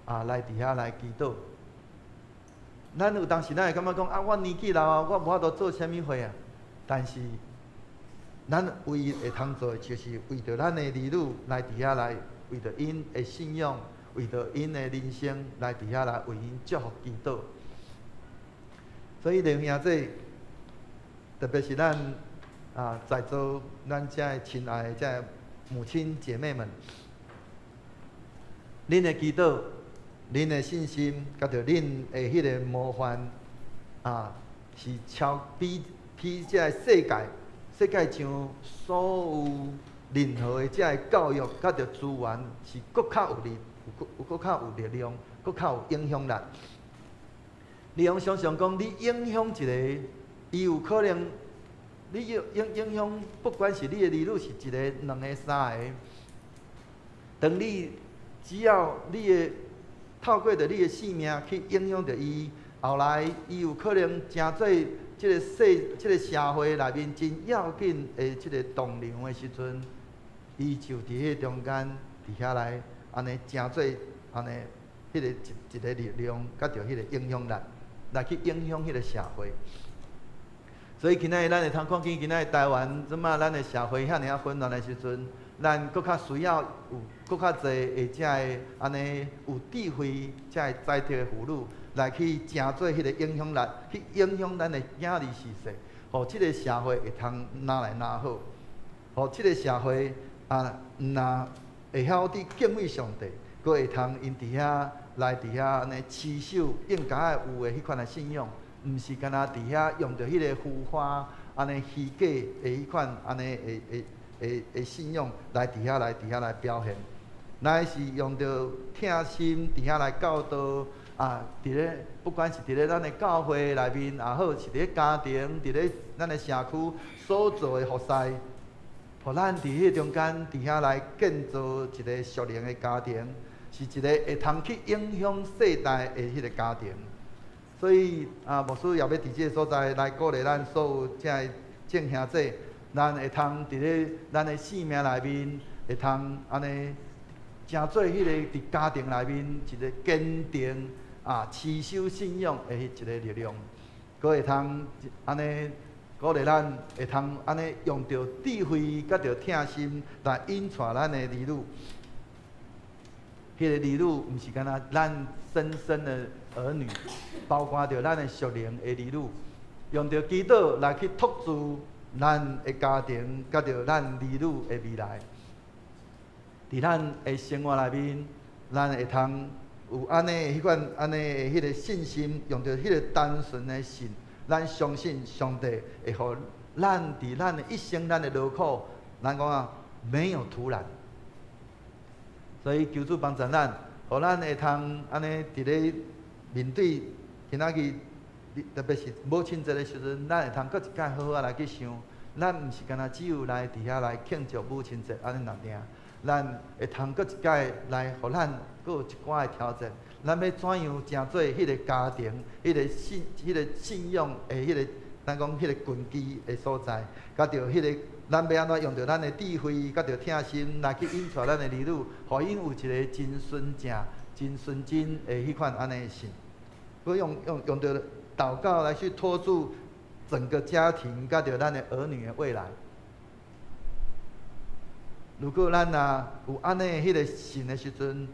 啊，來佇遐來祈禱。咱有當時咱會感覺講啊，我年紀老啊，我無法度做啥物貨啊。但是，咱唯一會通做的，就是為著咱的兒女來佇遐來，為著𪜶的信仰，為著𪜶的人生來佇遐來為𪜶祝福祈禱。所以，弟兄姊，特別是咱啊，在座咱遮的親愛的遮母親姐妹們，恁的祈禱、恁的信心，佮著恁的彼个模範啊，是超比比這个世界世界上所有任何的遮个教育，佮著資源是閣較有力、有閣較有力量、閣較有影響力。你用想像講，你影響一个，伊有可能，你影影影響，不管是你的兒女是一个、兩个、三个，當你只要你的透過著你的生命去影響著伊，後來伊有可能成做這个世、這个社會內面真要緊的這个棟梁的時陣，伊就佇彼中間佇遐來按呢成做按呢彼个一一个力量，佮著彼个影響力，來去影響彼个社會。所以今仔日咱會通看見，今仔日台灣這馬咱的社會遐爾仔混亂的時陣，咱閣較需要有閣較濟的遮个按呢有智慧、遮个才德的婦女來去成做彼个影響力，去影響咱的囝兒受洗，予這个社會會通愈來愈好，予這个社會啊，毋若會曉佇敬畏上帝，閣會通𪜶佇遐來佇遐按呢持守應該愛有的彼款的信仰，毋是干焦佇遐用著彼个浮誇、按呢虛假的彼款按呢的信仰來佇遐來表現，乃是用著疼心佇遐來教導啊！佇咧不管是佇咧咱的教會內面也好，是佇咧家庭、佇咧咱的社區所做的服侍，予咱佇彼個中間佇遐來建造一個屬靈的家庭，是一個會通去影響世代的彼個家庭。所以啊，牧師也欲佇這個所在來鼓勵咱所有遮的眾兄弟，咱會通佇咧咱的生命內面，會通按呢，成做彼個佇家庭內面一個堅定啊持守信仰的彼一個力量，閣會通按呢鼓勵咱會通按呢用著智慧佮著疼心來引帶咱的兒女。彼個兒女毋是干焦咱親生的兒女，包括著咱的屬靈的兒女，用著祈禱來去托住咱的家庭，佮著咱兒女的未來。佇咱的生活內面，咱會通有按呢彼款按呢的彼個信心，用著彼個單純的信，咱相信上帝會予咱佇咱的一生，咱的勞苦，咱講啊，沒有徒然。所以求主幫助咱，予咱會通按呢佇咧面對今仔日，特別是母親節的時陣，咱會通閣一擺好好仔來去想，咱毋是干焦只有來佇遐來慶祝母親節按呢爾爾，咱會通閣一擺來，予咱閣有一寡的挑戰。咱欲怎樣成做彼個家庭、彼個信仰的彼個，咱講彼個根基的所在，佮著彼個，咱欲按怎用著咱的智慧，佮著疼心來去引帶咱的兒女，予𪜶有一個真純正、真純真的彼款按呢的信。閣用著禱告來去托住整個家庭，佮著咱的兒女的未來。如果咱若有按呢彼個信的時陣，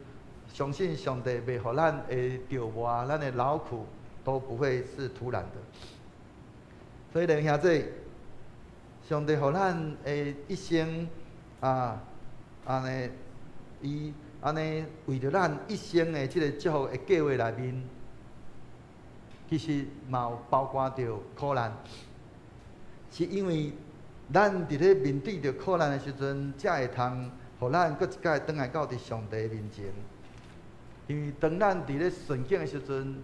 相信上帝袂予咱的著磨，咱的勞苦都不會是徒然的。所以，弟兄姊，上帝予咱的一生啊，按呢，伊按呢為著咱一生的這個祝福的計劃內面，其實嘛有包括著苦難，是因為咱佇咧面對著苦難的時陣，才會通予咱閣一擺轉來到佇上帝面前。因為當咱佇咧順境的時陣，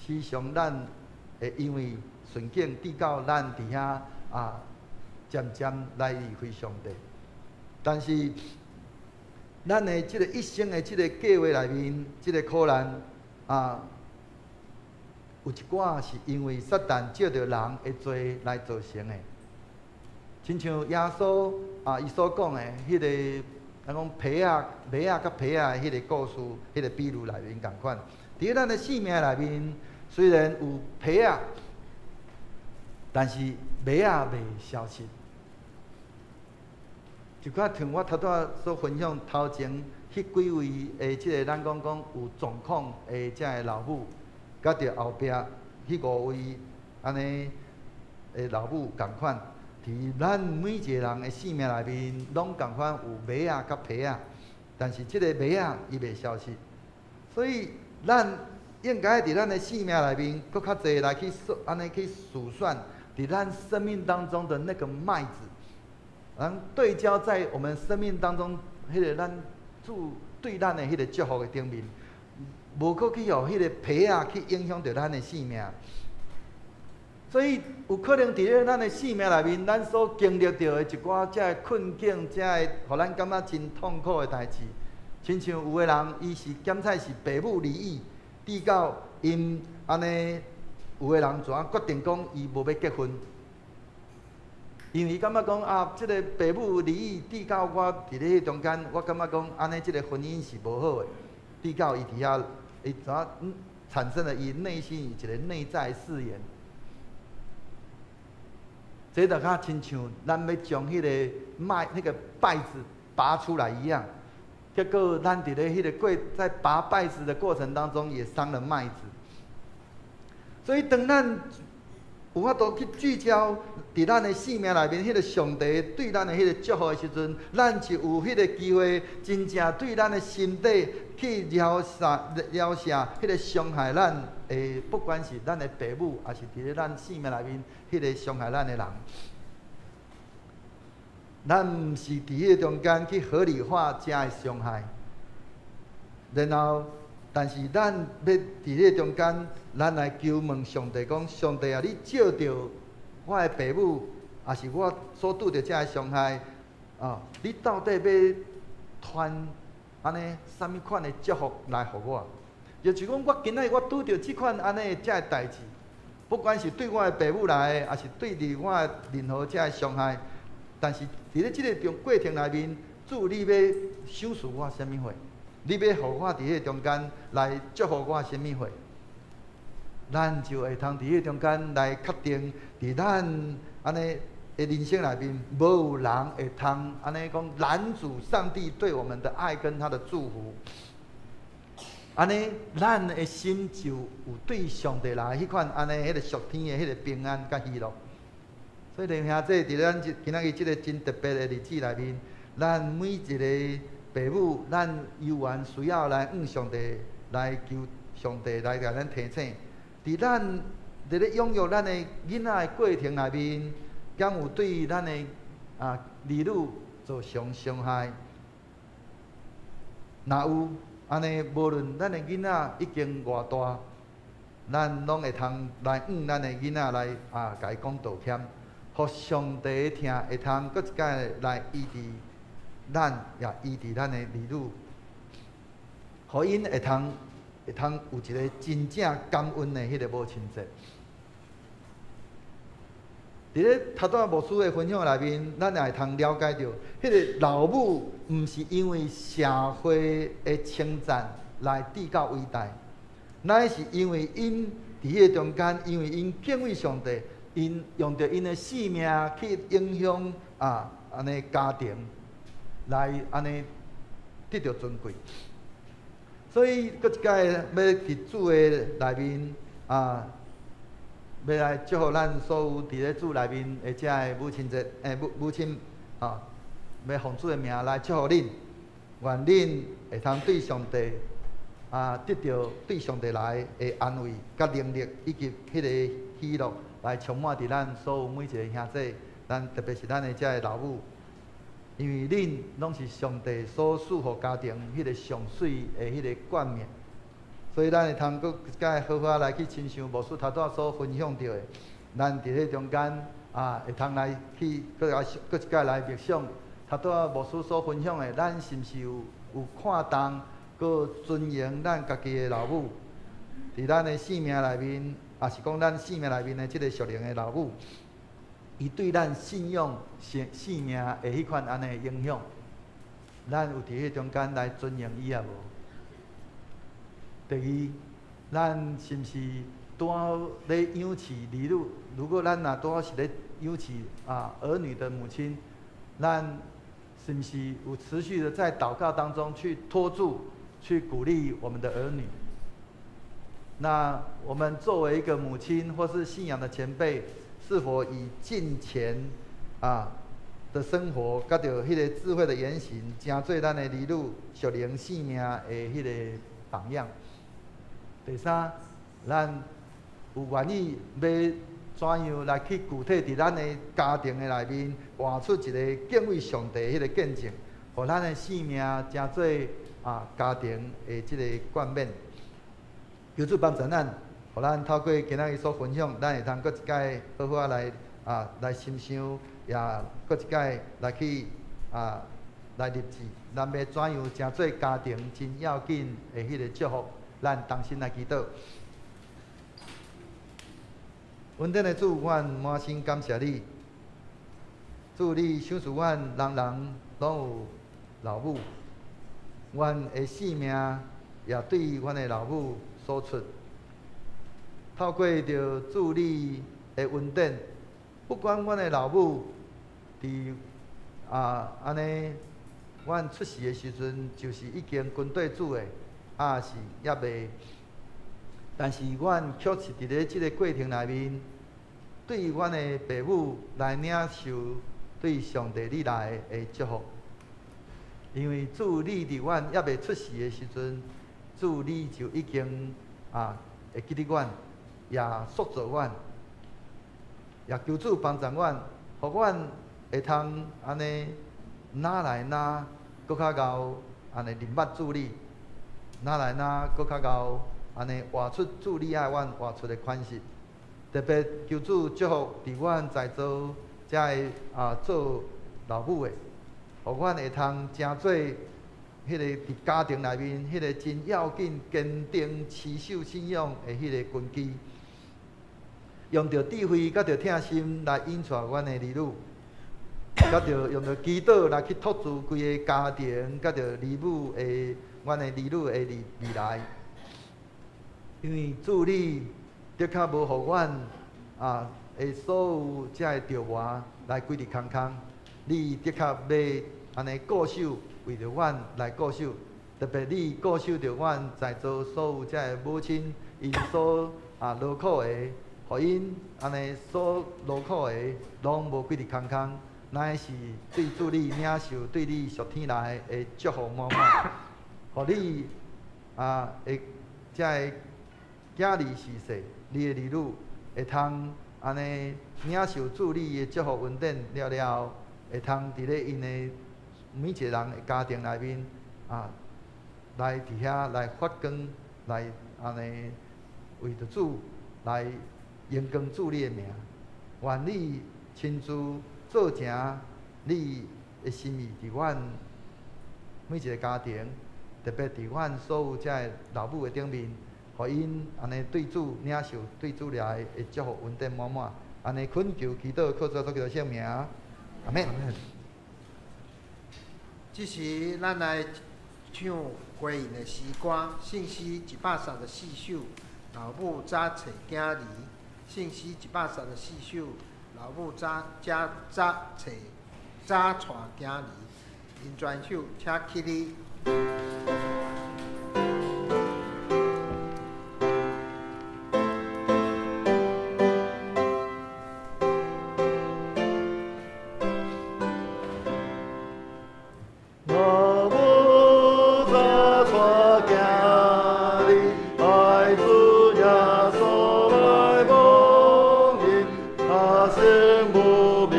時常咱會因為順境，至到咱佇遐啊，漸漸來離開上帝。但是，咱的這個一生的這個計劃內面，這個苦難啊，有一寡是因為撒旦藉著人的罪來造成的。親像耶穌啊，伊所講的彼個，咱講皮仔、麥仔佮皮仔的彼個故事，彼個比喻內面仝款。佇咱的生命內面，雖然有皮仔，但是麥仔袂消失。就較像我頭拄仔所分享頭前彼幾位的這個，咱講講有狀況的這个老母，佮著後壁彼五位按呢的老母仝款。佇咱每一個人的生命內面，攏仝款有麥仔佮皮仔，但是這个麥仔伊袂消失，所以咱應該佇咱的生命內面，閣較濟來去算，按呢去數算，佇咱生命當中的那個麥子，咱對焦在我們生命當中，彼個咱主對咱的彼個祝福的頂面，無閣去予彼個皮仔去影響著咱的生命。所以有可能佇咧咱的生命內面，咱所經歷著的一寡遮的困境，遮的予咱感覺真痛苦的代誌，親像有的人，伊是檢採是爸母離異，至到𪜶按呢，有的人怎決定講伊無欲結婚，因為伊感覺講啊，這个爸母離異，至到我佇咧彼中間，我感覺講按呢，這个婚姻是無好的，至到伊佇遐，伊怎產生了伊內心一個內在誓言。這就較親像咱欲將彼個麥、彼個稗子拔出來一樣，結果咱佇咧彼个過在拔稗子的過程當中，也傷了麥子。所以當咱有法度去聚焦佇咱的生命內面，彼個上帝對咱的彼個祝福的時陣，咱就有彼個機會，真正對咱的心底去療殺、療赦彼個傷害咱的，不管是咱的父母，抑是佇咧咱生命內面彼個傷害咱的人。咱毋是佇彼個中間去合理化遮的傷害，然後，但是咱欲佇彼個中間，咱來求問上帝講：上帝啊，你藉著我的爸母，抑是我所拄著遮的傷害，啊，你到底欲傳按呢啥物款的祝福來予我？就是講，我今仔日我拄著這款按呢遮的代誌，不管是對我的爸母來的，抑是對佇我的任何遮的傷害，但是佇咧這個中過程內面，主你欲賞賜我啥物貨？你欲予我佇彼個中間來祝福我啥物貨？咱就會通佇彼個中間來確定，佇咱按呢的人生內面，無有人會通按呢講攔阻上帝對我們的愛跟他的祝福。按呢，咱的心就有對上帝來彼款按呢彼個屬天的彼個平安佮喜樂。所以弟兄姊，佇咱今仔日這個真特別的日子內面，咱每一個爸母，咱猶原需要來向上帝來求上帝來共咱提醒，佇咱佇咧養育咱的囡仔的過程內面，敢有對咱的兒女造成傷害？若有按呢，無論咱的囡仔已經偌大，咱攏會通來向咱的囡仔來共伊講道歉，予上帝的疼會通閣一擺來醫治咱，也醫治咱的兒女，予𪜶會通有一個真正感恩的彼個母親節。佇咧頭拄仔牧師的分享內面，咱也會通了解著，彼個老母毋是因為社會的稱讚來至夠偉大，乃是因為𪜶佇彼個中間，因為𪜶敬畏上帝，𪜶用著𪜶的性命去影響按呢家庭，來按呢得著尊貴。所以，閣一擺欲佇主的內面欲來祝福咱所有佇咧主內面的遮的母親節，母親欲奉主的名來祝福恁，願恁會通對上帝得著對上帝來的安慰、佮能力以及彼個喜樂，來充滿佇咱所有每一個兄弟，咱特別是咱的遮的老母，因為恁攏是上帝所賜予家庭彼個上媠的彼個冠冕。所以咱會通閣一擺好好來去親像牧師頭拄仔所分享著的，咱佇咧中間會通來去閣一擺來默想頭拄仔牧師所分享的，咱是毋是有看重閣尊榮咱家己的老母？佇咱的生命內面，抑是講咱生命內面的這個屬靈的老母，伊對咱信仰、生命的彼款按呢影響，咱有佇彼中間來尊榮伊抑無？第二，咱是毋是拄好咧養飼兒女？如果咱若拄好是咧養飼兒女的母親，咱是毋是有持續的在禱告當中去托住、去鼓勵我們的兒女？那我們作為一個母親或是信仰的前輩，是否以敬虔的生活，佮著彼個智慧的言行，成做咱的兒女屬靈生命的彼個榜樣？第三，咱有願意欲怎樣來去具體佇咱的家庭的內面，活出一個敬畏上帝彼個見證，予咱的生命成做家庭的這個冠冕。求主幫助咱，予咱透過今仔日所分享，咱會通閣一擺好好來深想，也閣一擺來去來立志，咱欲怎樣成做家庭真要緊的彼個祝福。咱同心來祈禱。恩典的主，阮滿心感謝你。主，你賞賜阮人人攏有老母，阮的性命也對阮的老母所出。透過著主你的恩典，不管阮的老母佇按呢，阮出世的時陣就是已經跟綴主的，抑是猶未，但是阮確實佇咧這个過程內面，對阮的爸母來領受對上帝你來的祝福。因為主你佇阮猶未出世的時陣，主你就已經會記得阮，也塑造阮，也求主幫助阮，予阮會通按呢，愈來愈閣較𠢕按呢認捌主你，愈來愈閣較𠢕按呢活出主你愛阮活出的款式。特別求主祝福佇阮在座遮个做老母的，予阮會通成做彼个佇家庭內面彼个真要緊、堅定、持守信仰的彼个根基，用著智慧佮著疼心來引帶阮的兒女，佮著用著祈禱來去托住規个家庭，佮著兒女的阮的兒女的未來。因為主你的確無予阮的所有遮个著磨來規日空空，你的確欲按呢固守，為著阮來固守，特別你固守著阮在座所有遮个母親，𪜶所勞苦的，予𪜶按呢所勞苦的，攏無規日空空，乃是對主你領受對你屬天來的祝福滿滿，予你會遮个囝兒是世，你的兒女會通按呢領受主你的祝福恩典了了後，會通佇咧𪜶的每一個人的家庭內面來佇遐來發光，來按呢為著主來榮光主你的名。願你親自做成你的心意，佇阮每一個家庭，特別佇阮所有遮个老母的頂面，予𪜶按呢對主領受對主來的祝福恩典滿滿。按呢懇求祈禱，靠主耶穌基督聖名，阿們。這時，咱來唱歸應的詩歌，聖詩134首，老母早揣囝兒。聖詩134首，老母早早早揣早帶囝兒。音專手，請起立。老母早帶囝兒，愛主耶穌來蒙恩，他生無明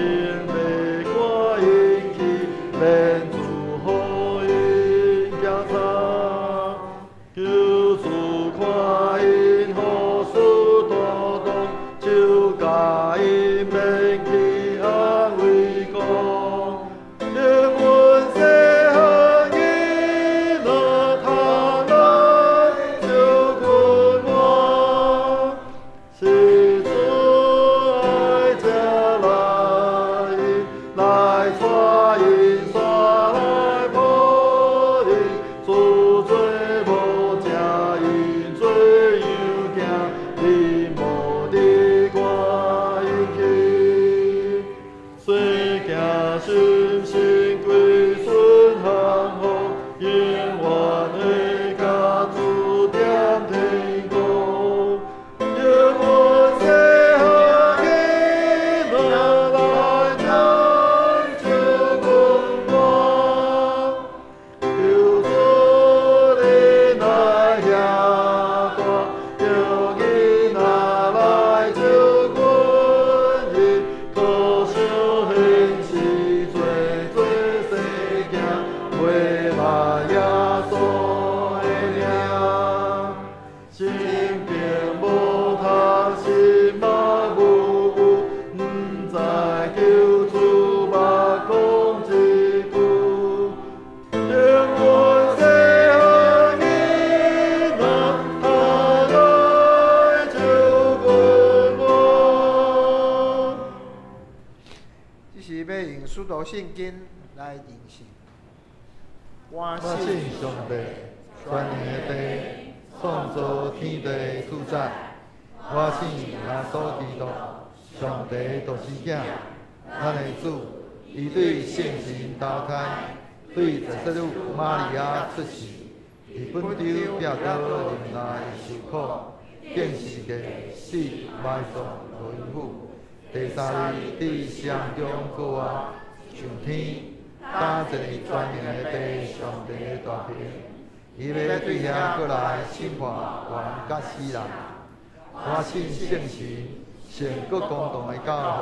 欲趕𪜶去，免主予𪜶行差。求主看𪜶好事多當，就共𪜶免去安慰講。願阮細漢囡仔通來照顧我，是主愛才來，來帶𪜶煞來抱𪜶，主做無食𪜶做有行，你無得趕𪜶去。細囝心心歸順幸福，永遠會佮主踮天國。願阮細漢囡仔來當照顧我，求主你來遐大，叫囡仔來照顧伊，可想現時做做細囝，袂捌耶穌的名。心境無通，心目無有，毋知求主捌講一句。願阮細漢囡仔通來照顧我。這時欲用使徒信經來認信。我我信信上帝，全能的父，創造天地的主宰。我信耶穌基督，上帝的獨生囝，咱的主，伊對聖神投胎，對十聖女瑪利亞出世，佇本丟彼拉多忍耐受苦，釘十字架，死埋葬，落陰府，第三日佇死人中復活，上天，担一个全能的父上帝的大爿。伊欲對遐閣來審判活人佮死人。我信聖神，聖閣公同的教會，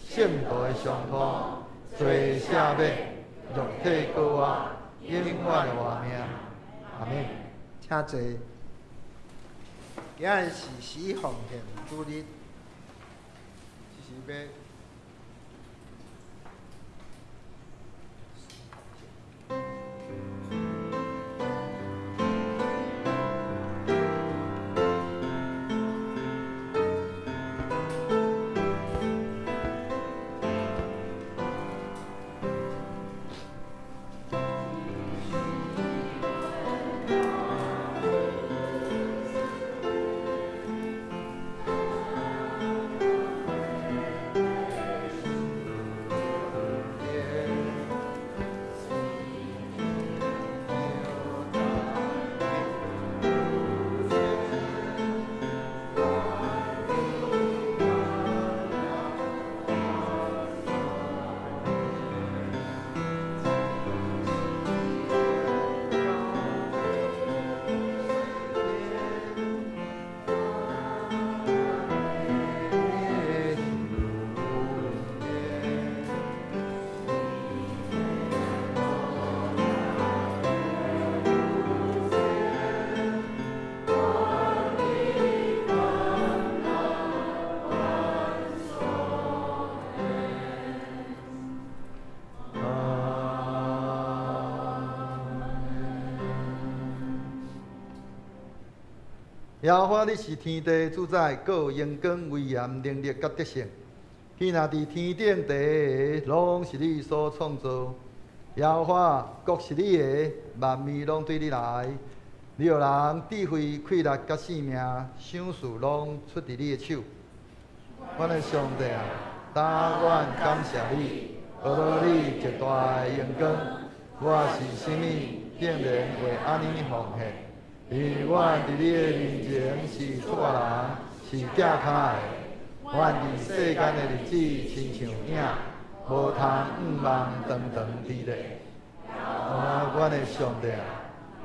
聖徒的相通，罪赦免，肉體復活，永遠的活命。阿們。請坐。今日是死奉獻主日，這是欲耶和華，你是天地主宰，閣有榮光、威嚴、能力佮得勝。彼若佇天頂地的，攏是你所創造。耶和華，國是你的，萬物攏對你來。你予人智慧、氣力佮性命，賞賜攏出佇你的手。阮的上帝啊，但阮感謝你，呵咾你極大的榮光。我是啥物，竟然會按呢奉獻？因為阮佇你的面前是出外人，是寄跤的。阮佇世間的日子親像影，無通向望長長佇咧。啊，阮的上帝啊，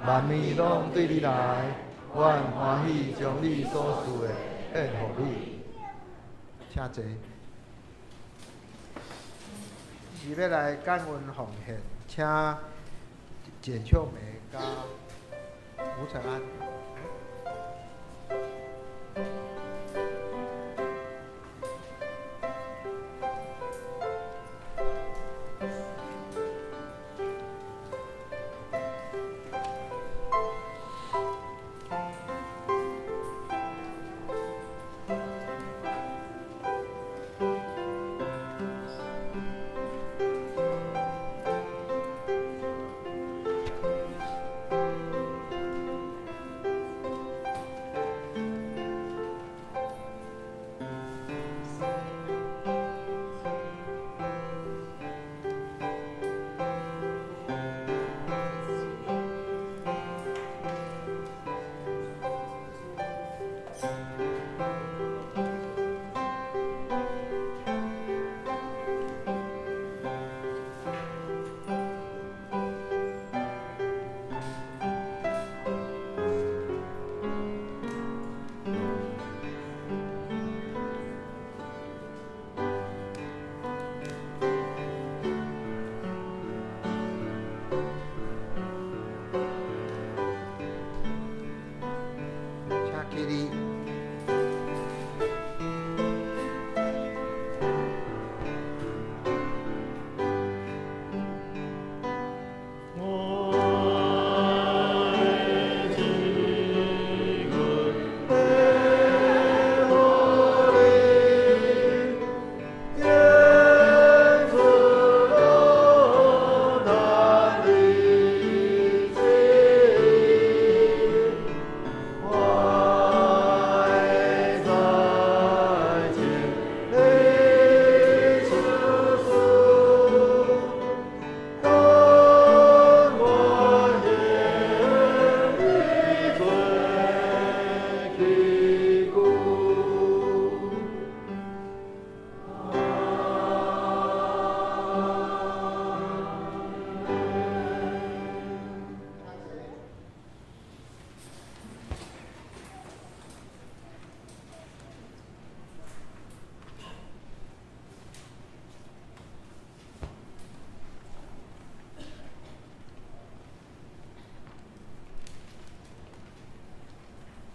萬物攏對你來，阮歡喜將你所賜的獻予你。請坐。是欲來感恩奉獻，請簡秋梅佮吳承安。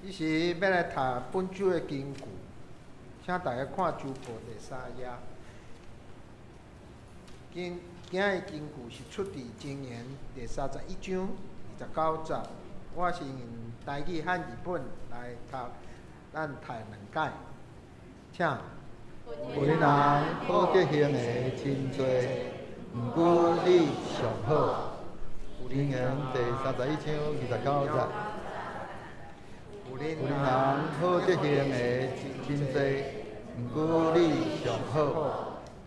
彼时欲来读本周的经句，请大家看周报第三页。今今日经句是出伫箴言第31章29节。我是用台语汉字本来读，咱读两解，请。有人好德行的真济，毋过你上好。箴言第三十一章二十九节。有人好德行的真济，毋过你上好。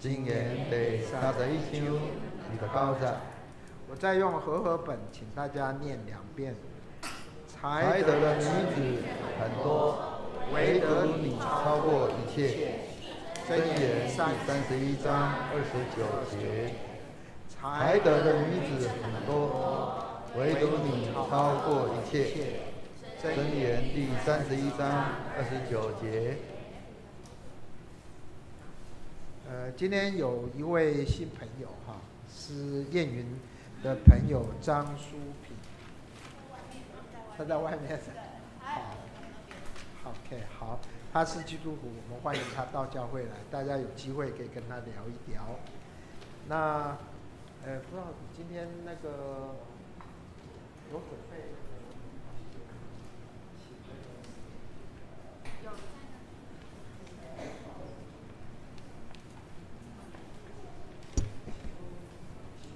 箴言第三十一章二十九节。我再用和合本，请大家念两遍。才德的女子很多，唯独你超过一切。箴言第31章29节。才德的女子很多，唯独你超过一切。箴言第三十一章二十九节。今天有一位新朋友哈，是燕云的朋友张淑萍，他在外面。好，OK，好，他是基督徒，我们欢迎他到教会来，大家有机会可以跟他聊一聊。那，不知道今天那个有准备？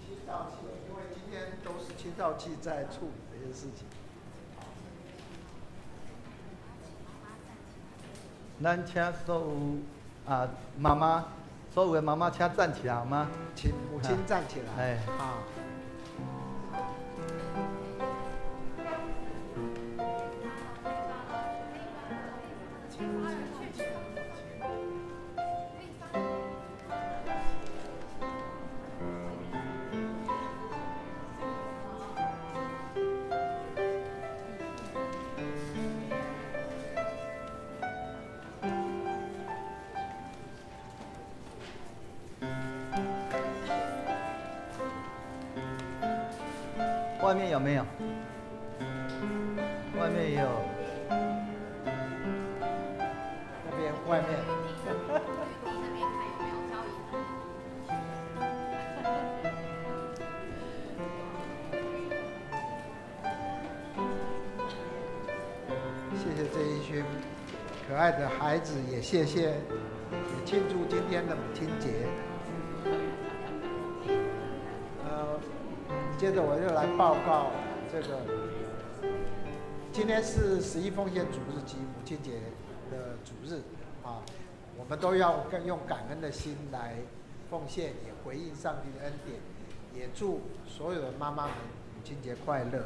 青少器，因为今天都是青少器在处理这些事情。咱请所有啊妈妈，所有的妈妈请站起来好吗？请母亲站起来。哎。好。外面有没有？外面也有。那边外面。谢谢这一群可爱的孩子，也谢谢，也庆祝今天的母亲节。接着我就来报告这个，今天是十一奉献主日及母亲节的主日啊，我们都要用感恩的心来奉献，也回应上帝的恩典，也祝所有的妈妈们母亲节快乐。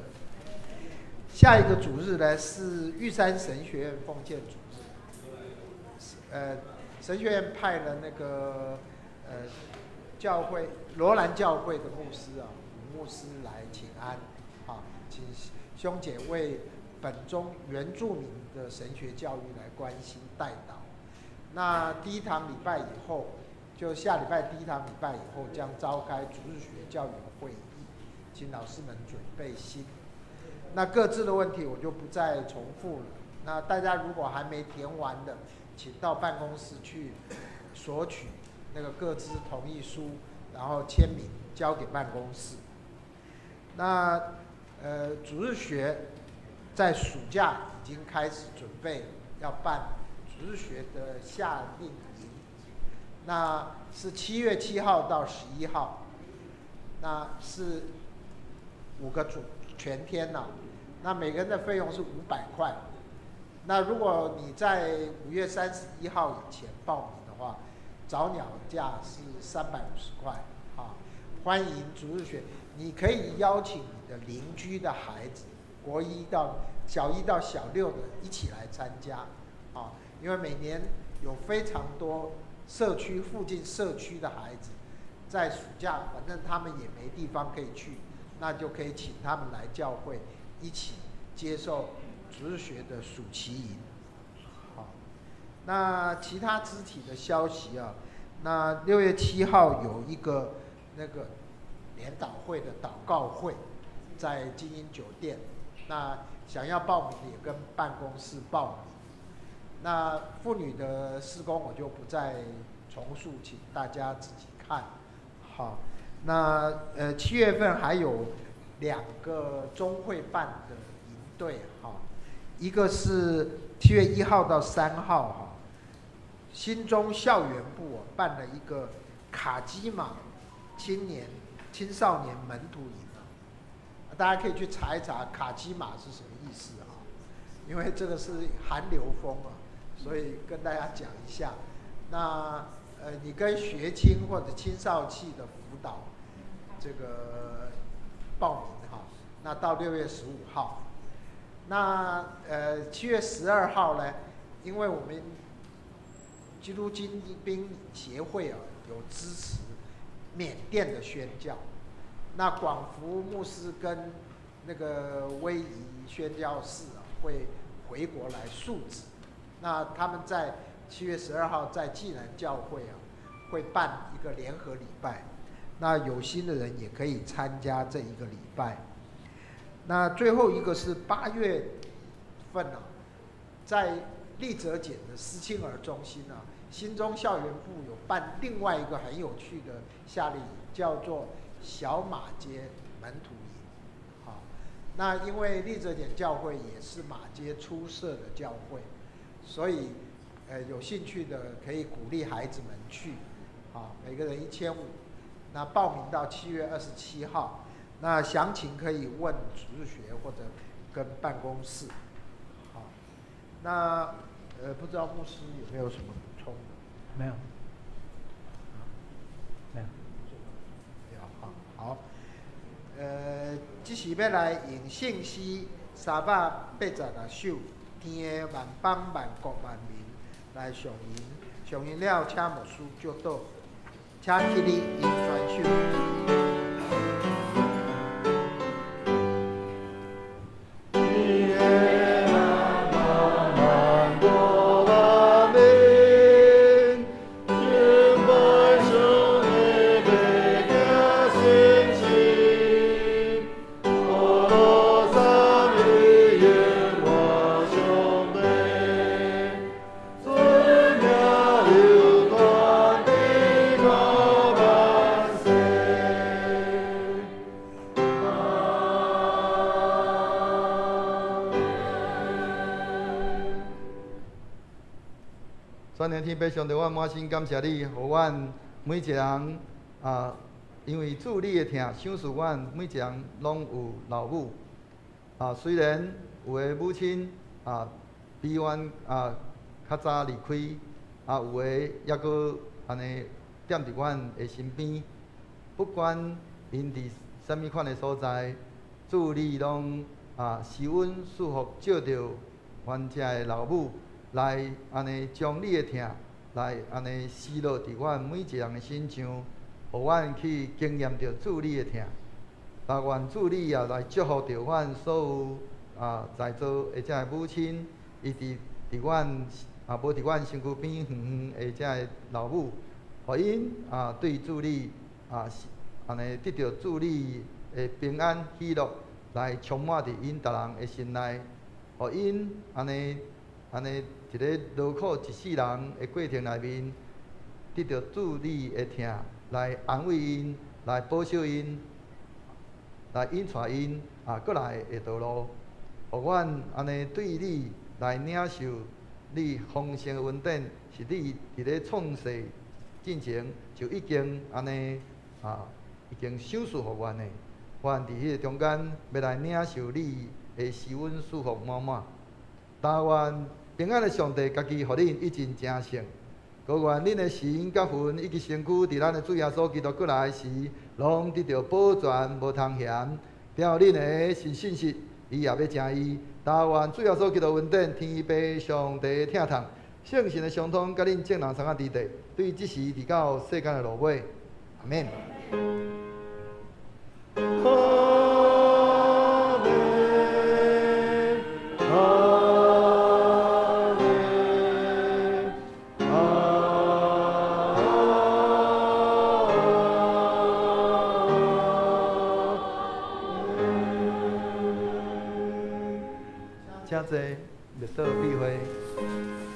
下一个主日呢是玉山神学院奉献主日，神学院派了那个教会罗兰教会的牧师啊。牧师来请安，啊，请兄姐为本宗原住民的神学教育来关心代祷。那第一堂礼拜以后，就下礼拜第一堂礼拜以后将召开主日学教育会议，请老师们准备心。那各自的问题我就不再重复了。那大家如果还没填完的，请到办公室去索取那个各自同意书，然后签名交给办公室。那主日学在暑假已经开始准备要办主日学的夏令营，那是7月7号到11号，那是5个主全天呐，那每个人的费用是500块。那如果你在5月31号以前报名的话，早鸟价是350块啊。欢迎主日学，你可以邀请你的邻居的孩子，国一到小一到小六的一起来参加，啊，因为每年有非常多社区附近社区的孩子，在暑假反正他们也没地方可以去，那就可以请他们来教会一起接受主日学的暑期营。好，那其他肢体的消息啊，那6月7号有一个那个联祷会的祷告会，在精英酒店那想要报名的也跟办公室报名。那妇女的事工我就不再重述，请大家自己看。好，那7月份还有两个中会办的营队哈，一个是7月1号到3号哈，新中校园部办了一个卡基马青年青少年门徒营啊，大家可以去查一查卡基马是什么意思啊，因为这个是韩流风啊，所以跟大家讲一下。那你跟学青或者青少系的辅导这个报名哈，那到6月15号。那7月12号呢，因为我们基督精兵协会啊有支持缅甸的宣教，那广福牧师跟那个威仪宣教士啊会回国来述职，那他们在七月十二号在济南教会啊会办一个联合礼拜，那有心的人也可以参加这一个礼拜。那最后一个是8月份啊，在丽泽简的思青儿中心啊，新中校园部有办另外一个很有趣的夏令营，叫做小马街门徒营。好，那因为丽泽简教会也是马偕初设的教会，所以有兴趣的可以鼓励孩子们去。好，每个人1500，那报名到7月27号。那详情可以问主日学或者跟办公室。好，那不知道牧师有没有什么补充的？没有，没有，没有。好，好，这是欲来用圣诗386首，天的万邦万国万民来上吟，上吟了，请牧师祝祷，请起立用宣手。天父上帝，我满心感谢你，予阮每一个人啊，因为主你的疼，赏赐阮每一个人拢有老母啊。虽然有的母亲啊比阮啊较早离开，啊有的犹阁按呢踮伫阮的身边。不管𪜶伫啥物款的所在，主你拢啊施恩赐福，照著阮遮的老母。来按呢将你的疼来按呢施落伫阮每一个人的身上，予阮去经验著主你的疼。啊，愿主你也来祝福著阮所有啊在座的遮个母亲，伊伫阮啊无伫阮身躯边远远的遮个老母，予𪜶啊对主你啊按呢得著主你的平安喜乐，来充满伫𪜶逐人的心内，予𪜶按呢按呢。伫咧劳苦一世人的过程内面，得著主你的疼，来安慰𪜶，来保守𪜶，来引带𪜶啊，过来的道路，予阮按呢对你来领受你丰盛的恩典，是你伫咧创世进前就已经按呢啊，已经赏赐予阮的。阮伫彼个中间欲来领受你的施恩赐福满满，但愿平安的上帝家己予恁一尽成圣，阁愿恁的神佮魂以及身躯，伫咱的主耶稣基督阁来时，拢得著保全，无通嫌。只要恁的是信实，伊也欲成伊。但愿主耶稣基督恩典、天父上帝疼痛、圣神的相通，佮恁众人参仔伫地，对这时直到世间的落尾。阿们。請坐，默禱閉會。